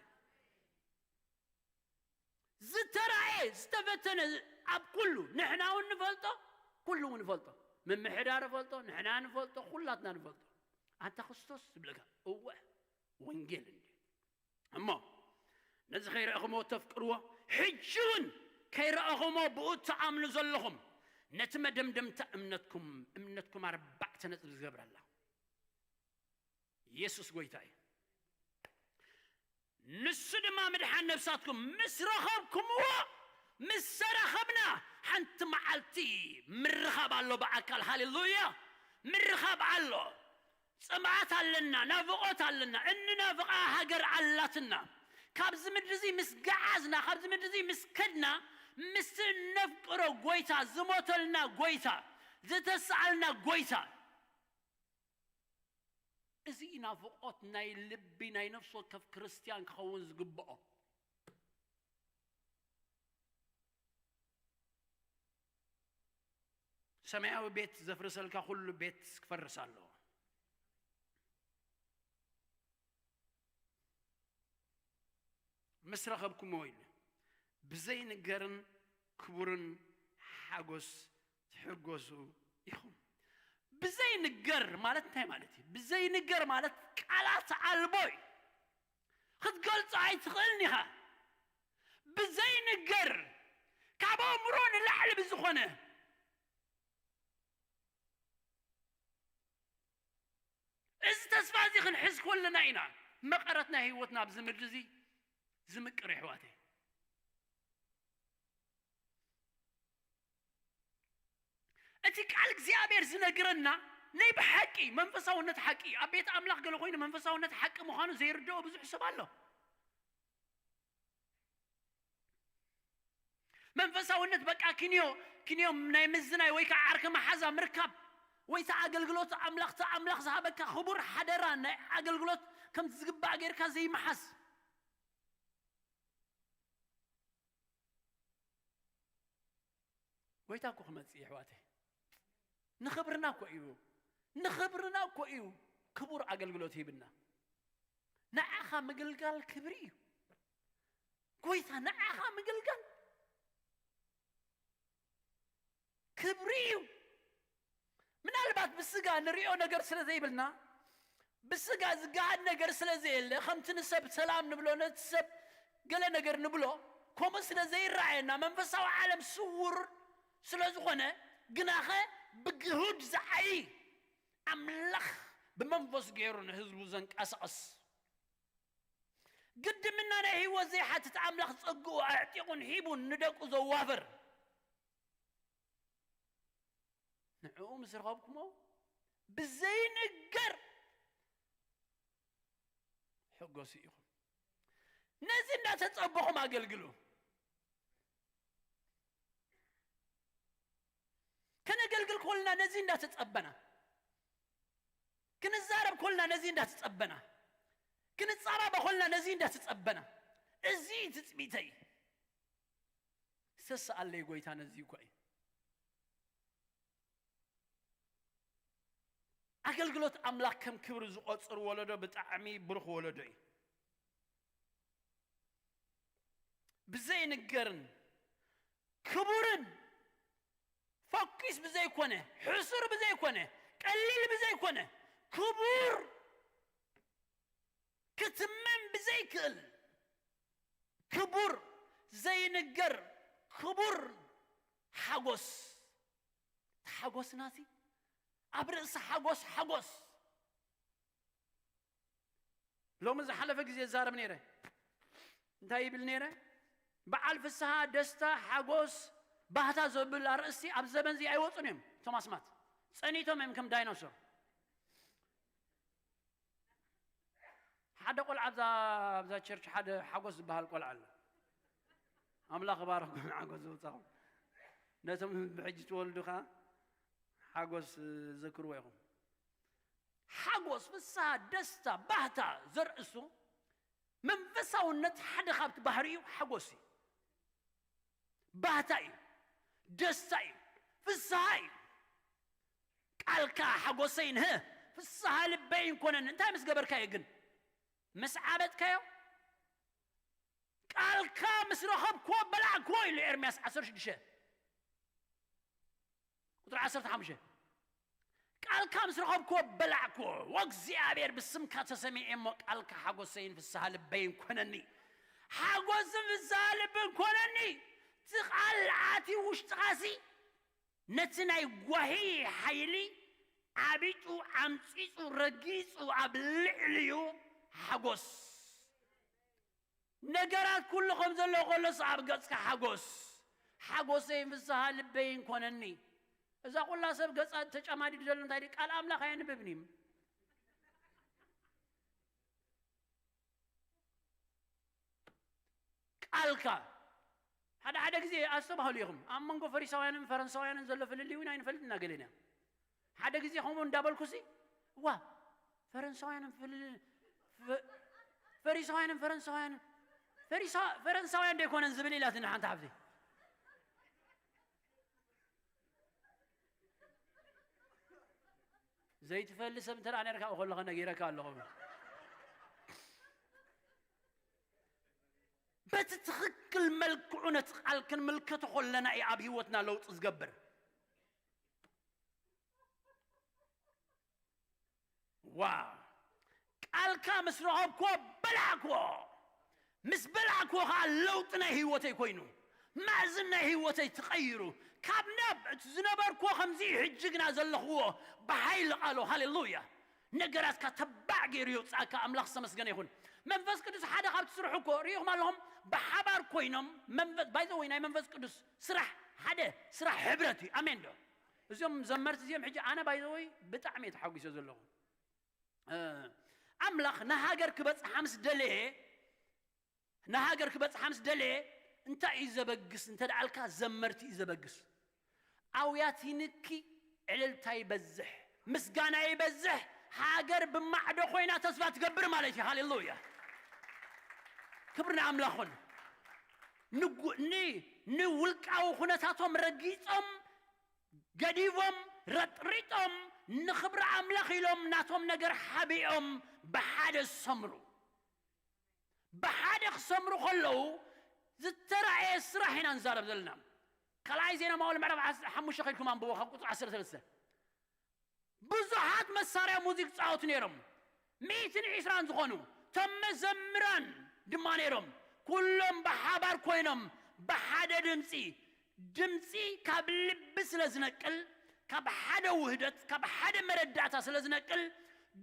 ዝተራእየ ዝተፈተነ ኣብ ኩሉ ንሕና እውን ንፈልጦ ኩሉ እውን ንፈልጦ ምምሕዳር ፈልጦ ንሕና ንፈልጦ ኩላትና ንፈልጦ ኣንታ ክርስቶስ ዝብለካ እወ ወንጌል እንዲ እሞ ነዚ ከይረእኹምዎ እተፍቅርዎ ሕጂ እውን ከይረእኹምዎ ብኡ እትኣምኑ ዘለኹም ነቲ መደምደምታ እምነትኩም፣ እምነትኩም ኣርባዕተ ነጥቢ ዝገብረላ። ኢየሱስ ጎይታ እዩ። ንሱ ድማ ምድሓን ነፍሳትኩም ምስ ረኸብኩምዎ፣ ምስ ተራኸብና፣ ሓንቲ መዓልቲ ምርኻብ ኣሎ ብኣካል። ሃሌሉያ! ምርኻብ ኣሎ። ጽምኣት ኣለና፣ ናፍቖት ኣለና፣ እንናፍቓ ሃገር ኣላትና። ካብዚ ምድሪ እዚ ምስ ገዓዝና፣ ካብዚ ምድሪ እዚ ምስ ከድና፣ ምስቲ እነፍቅሮ ጎይታ፣ ዝሞተልና ጎይታ፣ ዝተስኣልና ጎይታ፣ እዚ እዩ ናፍቖት ናይ ልቢ ናይ ነፍሲ ወከፍ ክርስትያን ክኸውን ዝግብኦ። ሰማያዊ ቤት ዘፍርሰልካ ኩሉ ቤት ክፈርስ ኣለዎ። ምስ ረኸብኩሞ ኢሉ ብዘይንገርን ክቡርን ሓጎስ ትሕጎሱ ኢኹም። ብዘይንገር ማለት እንታይ ማለት እዩ? ብዘይንገር ማለት ቃላት ኣልቦ እዩ። ክትገልጾ ኣይትኽእልን ኢኻ። ብዘይንገር፣ ካብ ኣእምሮ ንላዕሊ ብዝኾነ፣ እዚ ተስፋ እዚ ክንሕዝ ከለና ኢና መቐረት ናይ ህይወትና ኣብዚ ምድሪ እዚ ዝምቅር፣ ኣሕዋተይ። እቲ ቃል እግዚኣብሔር ዝነግረና ናይ ብሓቂ መንፈሳውነት ሓቂ እዩ። ኣብ ቤት ኣምላኽ ገለ ኮይኑ መንፈሳውነት ሓቂ ምዃኑ ዘይርድኦ ብዙሕ ሰብ ኣሎ። መንፈሳውነት በቃ ክንዮ፣ ክንዮ ናይ ምዝናይ ወይ ከዓ ዓርኪ መሓዛ ምርካብ፣ ወይ እቲ ኣገልግሎት ኣምላኽ፣ እቲ ኣምላኽ ዝሃበካ ክቡር ሓደራ ናይ ኣገልግሎት ከም ዝግባእ ጌርካ ዘይምሓዝ። ጎይታ እኮ ክመጽእ እዩ፣ ኣሕዋተይ። ንኽብርና እኮ እዩ፣ ንኽብርና እኮ እዩ ክቡር ኣገልግሎት ሂብና። ንዓኻ ምግልጋል ክብሪ እዩ። ጎይታ ንዓኻ ምግልጋል ክብሪ እዩ። ምናልባት ብስጋ ንሪኦ ነገር ስለ ዘይብልና፣ ብስጋ ዝገሃድ ነገር ስለ ዘየለ፣ ከምቲ ንሰብ ሰላም ንብሎ፣ ነቲ ሰብ ገለ ነገር ንብሎ፣ ከምኡ ስለ ዘይረኣየና፣ መንፈሳዊ ዓለም ስዉር ስለ ዝኾነ፣ ግናኸ ብግሁድ ዝዓዪ ኣምላኽ ብመንፈስ ገይሩ ንህዝቡ ዘንቀሳቕስ፣ ግድምና ናይ ህይወት ዘይሓትት ኣምላኽ ጸግኡ ኣዕጢቑን ሂቡን ንደቁ ዘዋፍር፣ ንዕኡ ምስ ረኸብኩሞ ብዘይንገር ሕጎሱ ኢኹም። ነዚ እንዳተጸበኹም ኣገልግሉ። ከነገልግል ኮልና ነዚ እንዳተጸበና፣ ክንዛረብ ኮልና ነዚ እንዳተጸበና፣ ክንጻባበ ኮልና ነዚ እንዳተጸበና፣ እዚ እዩ ትጽቢተይ። ዝተሰኣለይ ጎይታ ነዚ እኮ እዩ። ኣገልግሎት ኣምላኽ ከም ክብሪ ዝቖጽር ወለዶ ብጣዕሚ ብሩኽ ወለዶ እዩ። ብዘይንገርን ክቡርን፣ ፈኲስ ብዘይኮነ፣ ሕሱር ብዘይኮነ፣ ቀሊል ብዘይኮነ፣ ክቡር፣ ክትመን ብዘይክእል ክቡር፣ ዘይንገር ክቡር ሓጎስ። እቲ ሓጎስና እዚ ኣብ ርእሲ ሓጎስ ሓጎስ። ሎሚ ዝሓለፈ ግዜ እዛረብ ነይረ። እንታይ ይብል ነይረ? በዓል ፍስሃ፣ ደስታ፣ ሓጎስ፣ ባህታ ዘብል ኣርእስቲ ኣብ ዘመን እዚ ኣይወጹን እዮም። እቶም ኣስማት ጸኒቶም እዮም ከም ዳይኖሶር። ሓደ ቆልዓ ኣብዛ፣ ኣብዛ ቸርች ሓደ ሓጎስ ዝበሃል ቆልዓ ኣሎ። ኣምላኽ ይባርኽኩም፣ ሓጎስ ዘውጻኹም። ነቶም ብሕጂ ትወልዱ ኸዓ ሓጎስ ዘክርዎ ኢኹም። ሓጎስ፣ ፍስሃ፣ ደስታ፣ ባህታ ዘርእሱ መንፈሳውነት ሓደ ካብቲ ባህሪኡ ሓጎስ እዩ። ባህታ እዩ፣ ደስታ እዩ፣ ፍስሃ እዩ። ቃልካ ሓጎሰይን፣ ህ፣ ፍስሃ ልበይን ኮነን። እንታይ ምስ ገበርካዮ ግን? ምስ ዓበጥካዮ? ቃልካ ምስ ረኸብክዎ በላዕክዎ ኢሉ ኤርምያስ ዓሰርተ ሽዱሽተ ቁጽሪ ዓሰርተ ሓሙሽተ። ቃልካ ምስ ረኸብክዎ በላዕክዎ። ወእግዚኣብሔር ብስምካ ተሰሚዐ እሞ ቃልካ ሓጎሰይን ፍስሃ ልበይን ኮነኒ። ሓጎስን ፍስሃ ልብን ኮነኒ። እቲ ቃል ኣትዩ ውሽጥኻሲ ነቲ ናይ ጓሂ ሓይሊ ዓቢጡ፣ ዓምጺጹ፣ ረጊጹ፣ ኣብ ልዕሊኡ ሓጎስ። ነገራት ኩሉ ከም ዘሎ ከሎስ ኣብ ገጽካ ሓጎስ። ሓጎሰይን ፍስሃ ልበይን ኮነኒ። እዛ ኩላ ሰብ ገጻ ተጨማዲዱ ዘሎ እንታይ ድዩ? ቃል ኣምላኽ ኣየንብብን እዩ። ቃልካ ሓደ ሓደ ግዜ ኣስተባህሉ ኢኹም። ኣብ መንጎ ፈሪሳውያንን ፈረንሳውያንን ዘሎ ፍልልይ እውን ኣይንፈልጥ ኢና ገለና። ሓደ ግዜ ከምኡ እንዳበልኩሲ፣ ዋ፣ ፈረንሳውያንን ፍልል-፣ ፈ-፣ ፈሪሳውያንን ፈረንሳውያንን፣ ፈሪሳ-፣ ፈረንሳውያን ደይኮነን ዝብል ኢላትኒ ሓንቲ ሓፍቲ። ዘይትፈሊ ሰብ እንተ ደኣ ነርካ ከለኸ ነጊረካ ኣለኹ። በቲ ትኽክል መልክዑ ነቲ ቃል ክንምልከቶ ከለና እዩ ኣብ ህይወትና ለውጢ ዝገብር። ዋ፣ ቃልካ ምስ ረኸብክዎ በላዕክዎ። ምስ በላዕክዎ ኸዓ ለውጢ ናይ ህይወተይ ኮይኑ፣ ማእዝን ናይ ህይወተይ ተቐይሩ። ካብ ናብ እቲ ዝነበርክዎ ከምዚ እዩ፣ ሕጂ ግና ዘለኽዎ ብሓይሊ ቃሉ። ሃሌሉያ። ነገራትካ ተባዕ ገይሩ የውፅኣካ። ኣምላኽ ዝተመስገነ ይኹን። መንፈስ ቅዱስ ሓደ ካብቲ ስርሑ እኮ ርኢኹም ኣለኹም። ብሓባር ኮይኖም መንፈስ፣ ባይ ዘ ወይ ናይ መንፈስ ቅዱስ ስራሕ ሓደ ስራሕ ሕብረት እዩ። ኣሜን ዶ? እዞም ዘመርቲ እዚኦም ሕጂ ኣነ ባይ ዘ ወይ ብጣዕሚ እየ ተሓጒሰ ዘለኹ። እ፣ ኣምላኽ ንሃገር ክበጽሓ ምስ ደለየ፣ ንሃገር ክበጽሓ ምስ ደለየ እንታይ እዩ ዘበግስ እንተ ደኣልካ፣ ዘመርቲ እዩ ዘበግስ። ኣውያት ይንኪ፣ ዕልልታ ይበዝሕ፣ ምስጋና ይበዝሕ፣ ሃገር ብማዕዶ ኮይና ተስፋ ትገብር ማለት እዩ። ሃሌሉያ። ክብሪ ንኣምላኽ ይኹን። ንጉ-፣ ን-፣ ንውልቃዊ ኩነታቶም ረጊጾም፣ ገዲቦም፣ ረጥሪጦም፣ ንኽብሪ ኣምላኽ ኢሎም ናቶም ነገር ሓቢኦም ብሓደ ዝሰምሩ። ብሓደ ክሰምሩ ከለዉ ዝተራእየ ስራሕ ኢና ንዛረብ ዘለና። ካልኣይ ዜና መዋዕል ምዕራፍ ዓሰርተ ሓሙሽተ ከይድኩም ኣንብቦ ካብ ቁጽሪ ዓሰርተ ሰለስተ። ብዙሓት መሳርያ ሙዚክ ጻወቱ ነይሮም። ሚእትን ዕስራን ዝኾኑ እቶም መዘምራን ድማ ነይሮም። ኩሎም ብሓባር ኮይኖም ብሓደ ድምጺ፣ ድምጺ ካብ ልቢ ስለ ዝነቅል፣ ካብ ሓደ ውህደት፣ ካብ ሓደ መረዳእታ ስለ ዝነቅል፣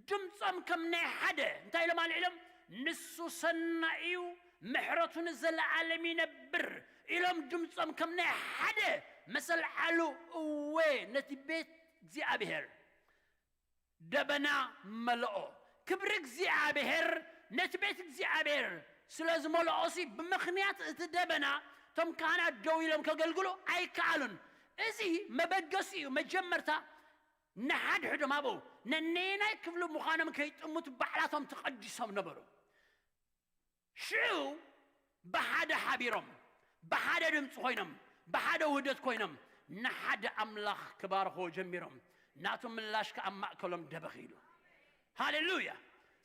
ድምጾም ከም ናይ ሓደ እንታይ ኢሎም ኣልዒሎም? "ንሱ ሰናይ እዩ፣ ምሕረቱ ንዘለኣለም ይነብር" ኢሎም ድምጾም ከም ናይ ሓደ ምስ ኣልዓሉ፣ እወ፣ ነቲ ቤት እግዚኣብሔር ደበና መለኦ። ክብሪ እግዚኣብሔር ነቲ ቤት እግዚኣብሔር ስለ ዝመልኦሲ፣ ብምኽንያት እቲ ደበና እቶም ካህናት ደው ኢሎም ከገልግሉ ኣይከኣሉን። እዚ መበገሲ እዩ። መጀመርታ ንሓድሕዶም ኣብኡ ነነየናይ ክፍሊ ምዃኖም ከይጥምቱ ባዕላቶም ተቐዲሶም ነበሩ። ሽዑ ብሓደ ሓቢሮም፣ ብሓደ ድምፂ ኮይኖም፣ ብሓደ ውህደት ኮይኖም ንሓደ ኣምላኽ ክባርኽዎ ጀሚሮም። ናቱ ምላሽ ከኣ ኣብ ማእከሎም ደበኽ ኢሉ። ሃሌሉያ!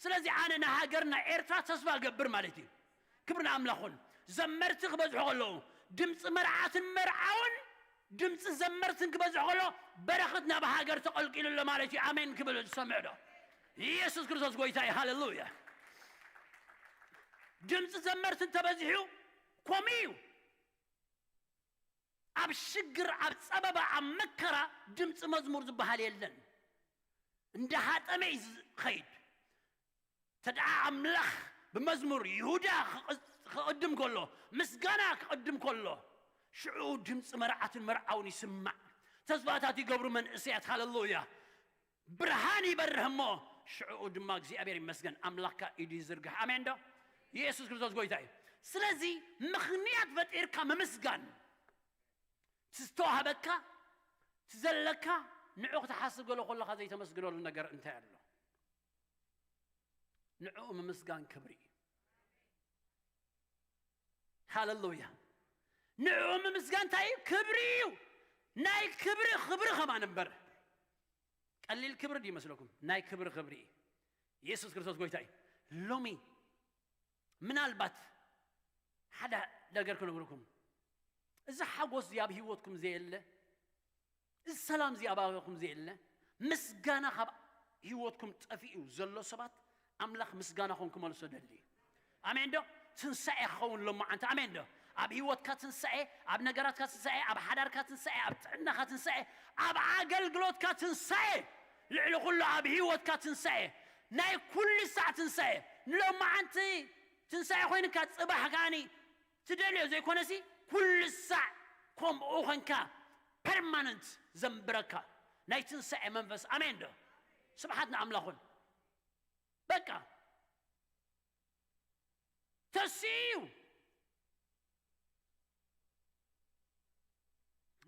ስለዚ ኣነ ንሃገርና ኤርትራ ተስፋ እገብር ማለት እዩ። ክብሪ ንኣምላኽ ይኹን። ዘመርቲ ክበዝሑ ከለዉ፣ ድምፂ መርዓትን መርዓውን ድምፂ ዘመርትን ክበዝሕ ከሎ በረኸት ናብ ሃገር ተቐልቂሉ ኣሎ ማለት እዩ። ኣሜን ክብል ዝሰምዕ ዶ? ኢየሱስ ክርስቶስ ጎይታ እዩ። ሃሌሉያ። ድምፂ ዘመርትን ተበዚሑ ከምኡ እዩ። ኣብ ሽግር፣ ኣብ ጸበባ፣ ኣብ መከራ ድምፂ መዝሙር ዝበሃል የለን። እንደ ሃጠመ እዩ ዝኸይድ። ተደኣ ኣምላኽ ብመዝሙር ይሁዳ ክቕጽ-፣ ክቕድም ከሎ፣ ምስጋና ክቕድም ከሎ፣ ሽዑ ድምፂ መርዓትን መርዓውን ይስማዕ። ተስፋታት ይገብሩ መንእሰያት። ሃሌሉያ። ብርሃን ይበርህ እሞ፣ ሽዑ ድማ እግዚኣብሔር ይመስገን፣ ኣምላኽካ ኢዱ ይዝርግሕ። ኣሜን ዶ? ኢየሱስ ክርስቶስ ጎይታ እዩ። ስለዚ ምኽንያት ፈጢርካ ምምስጋን፣ ትዝተዋህበካ፣ ትዘለካ፣ ንዑ ክትሓስብ ገሎ ከለኻ ዘይተመስግነሉ ነገር እንታይ ኣሎ? ንዕኡ ምምስጋን ክብሪ እዩ። ሃሌሉያ። ንዕኡ ምምስጋን እንታይ እዩ? ክብሪ እዩ። ናይ ክብሪ ክብሪ ከማን እምበር። ቀሊል ክብሪ ድዩ ይመስለኩም? ናይ ክብሪ ክብሪ እዩ። ኢየሱስ ክርስቶስ ጎይታ እዩ። ሎሚ ምናልባት ሓደ ነገር ክነግርኩም። እዚ ሓጎስ እዚ ኣብ ህይወትኩም ዘየለ፣ እዚ ሰላም እዚ ኣብ ኣባኹም ዘየለ፣ ምስጋና ካብ ህይወትኩም ጠፊኡ ዘሎ ሰባት፣ ኣምላኽ ምስጋናኹም ክመልሶ ደሊ። ኣሜን ዶ? ትንሳኤ ክኸውን ሎማዓንቲ። ኣሜን ዶ? ኣብ ህይወትካ ትንሳኤ፣ ኣብ ነገራትካ ትንሳኤ፣ ኣብ ሓዳርካ ትንሳኤ፣ ኣብ ጥዕናኻ ትንሳኤ፣ ኣብ ኣገልግሎትካ ትንሳኤ፣ ልዕሊ ኩሉ ኣብ ህይወትካ ትንሳኤ፣ ናይ ኩሉ ሳዕ ትንሳኤ። ንሎማዓንቲ ትንሳኤ ኮይንካ ጽባሕ ከኣኒ ትደልዮ ዘይኮነሲ፣ ኩሉ ሳዕ ከምኡ ኾንካ ፐርማነንት ዘንብረካ ናይ ትንሳኤ መንፈስ። ኣሜን ዶ? ስብሓት ንኣምላኹን። በቃ ተሲኡ።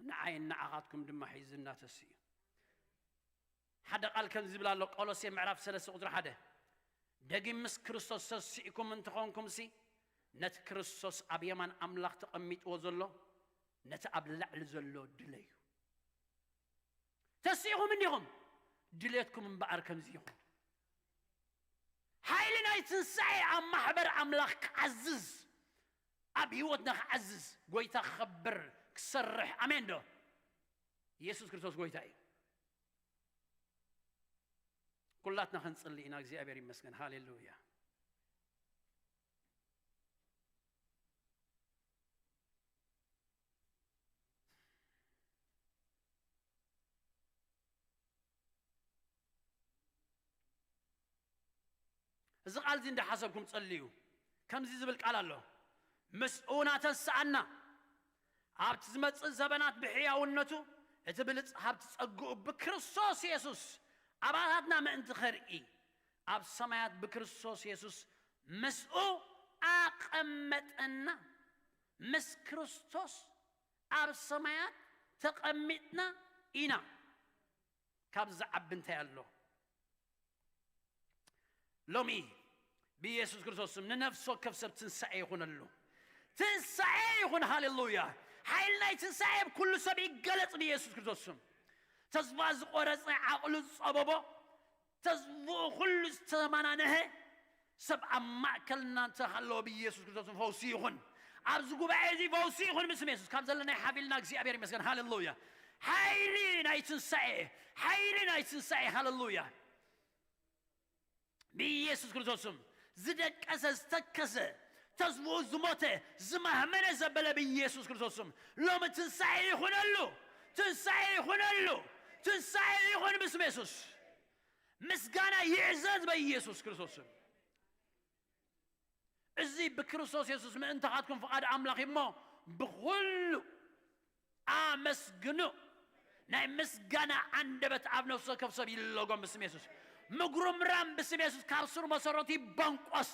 ንዓይን ንዓኻትኩም ድማ ሒዝና ተሲኡ። ሓደ ቃል ከምዚ ዝብል ኣሎ፣ ቆሎሴ ምዕራፍ ሰለስተ ቁጽሪ ሓደ፣ "ደጊም ምስ ክርስቶስ ተሲእኩም እንተኾንኩምሲ፣ ነቲ ክርስቶስ ኣብ የማን ኣምላኽ ተቐሚጥዎ ዘሎ፣ ነቲ ኣብ ላዕሊ ዘሎ ድለዩ። ተሲእኹም እንዲኹም፣ ድሌትኩም እምበኣር ከምዚ ይኹን።" ሓይሊ ናይ ትንሳኤ ኣብ ማሕበር ኣምላኽ ክዓዝዝ፣ ኣብ ህይወትና ክዓዝዝ፣ ጎይታ ክኸብር፣ ክሰርሕ። ኣሜን ዶ? ኢየሱስ ክርስቶስ ጎይታ እዩ። ኩላትና ክንጽሊ ኢና። እግዚኣብሔር ይመስገን። ሃሌሉያ። እዚ ቃል እዚ እንዳሓሰብኩም ጸልዩ። ከምዚ ዝብል ቃል ኣሎ፣ "ምስኡ እናተንስኣና፣ ኣብቲ ዝመጽእ ዘበናት ብሕያውነቱ፣ እቲ ብልጽ ሃብቲ ጸግኡ ብክርስቶስ የሱስ ኣባታትና ምእንቲ ኸርኢ፣ ኣብ ሰማያት ብክርስቶስ የሱስ ምስኡ ኣቐመጠና።" ምስ ክርስቶስ ኣብ ሰማያት ተቐሚጥና ኢና። ካብዚ ዝዓቢ እንታይ ኣሎ? ሎሚ ብኢየሱስ ክርስቶስ ስም ንነፍሲ ወከፍ ሰብ ትንሳኤ ይኹነሉ። ትንሳኤ ይኹን። ሃሌሉያ። ሓይሊ ናይ ትንሳኤ ኣብ ኩሉ ሰብ ይገለጽ ብኢየሱስ ክርስቶስ ስም። ተስፋ ዝቆረጸ፣ ዓቕሉ ዝጸበቦ፣ ተስፍኡ ኩሉ ዝተማናነሀ ሰብ ኣብ ማእከልና እንተሃለወ ብኢየሱስ ክርስቶስ ፈውሲ ይኹን። ኣብዚ ጉባኤ እዚ ፈውሲ ይኹን ብስም የሱስ። ካብ ዘለናይ ሓፍ ኢልና እግዚኣብሔር ይመስገን። ሃሌሉያ። ሓይሊ ናይ ትንሳኤ፣ ሓይሊ ናይ ትንሳኤ። ሃሌሉያ። ብኢየሱስ ክርስቶስ ስም ዝደቀሰ፣ ዝተከሰ፣ ተስፍኡ ዝሞተ፣ ዝማህመነ ዘበለ ብኢየሱስ ክርስቶስ ስም ሎሚ ትንሳኤ ይኹነሉ። ትንሳኤ ይኹነሉ። ትንሳኤ ይኹን ብስም የሱስ። ምስጋና ይዕዘዝ በኢየሱስ ክርስቶስ ስም። እዚ ብክርስቶስ የሱስ ምእንታኻትኩም ፍቓድ ኣምላኽ እሞ ብኹሉ ኣመስግኑ። ናይ ምስጋና ኣንደበት ኣብ ነፍሲ ወከፍ ሰብ ይለጎም ብስም የሱስ። ምጉርምራም ብስም የሱስ ካብ ስር መሰረቱ ይበንቆስ።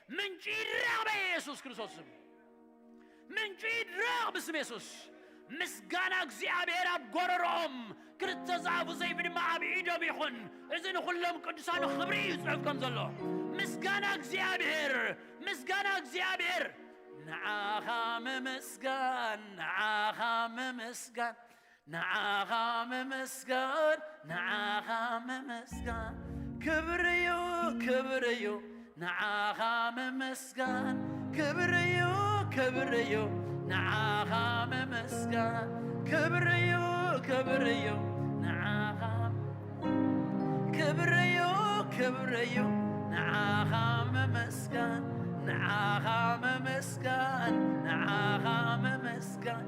ምንጪ ይድረቕ በኢየሱስ ክርስቶስ ስም። ምንጪ ይድረቕ ብስም የሱስ። ምስጋና እግዚኣብሔር ኣብ ጎረሮኦም፣ ክልተ ዝኣፉ ሰይፊ ድማ ኣብ ኢዶም ይኹን። እዚ ንኹሎም ቅዱሳኑ ክብሪ እዩ ዝጽሑፍ ከም ዘሎ። ምስጋና እግዚኣብሔር፣ ምስጋና እግዚኣብሔር። ንዓኻ ምምስጋን፣ ንዓኻ ምምስጋን፣ ንዓኻ ምምስጋን፣ ንዓኻ ምምስጋን። ክብሪ እዩ፣ ክብሪ እዩ፣ ንዓኻ ምምስጋን። ክብሪ እዩ፣ ክብሪ እዩ፣ ንዓኻ ምምስጋን። ክብሪ እዩ፣ ክብሪ እዩ፣ ንዓኻ ክብሪ እዩ፣ ክብሪ እዩ፣ ንዓኻ ምምስጋን፣ ንዓኻ ምምስጋን፣ ንዓኻ ምምስጋን፣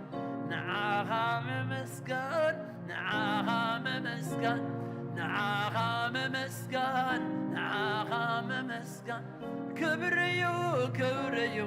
ንዓኻ ምምስጋን፣ ንዓኻ ምምስጋን፣ ንዓኻ ምምስጋን፣ ንዓኻ ምምስጋን። ክብሪ እዩ፣ ክብሪ እዩ።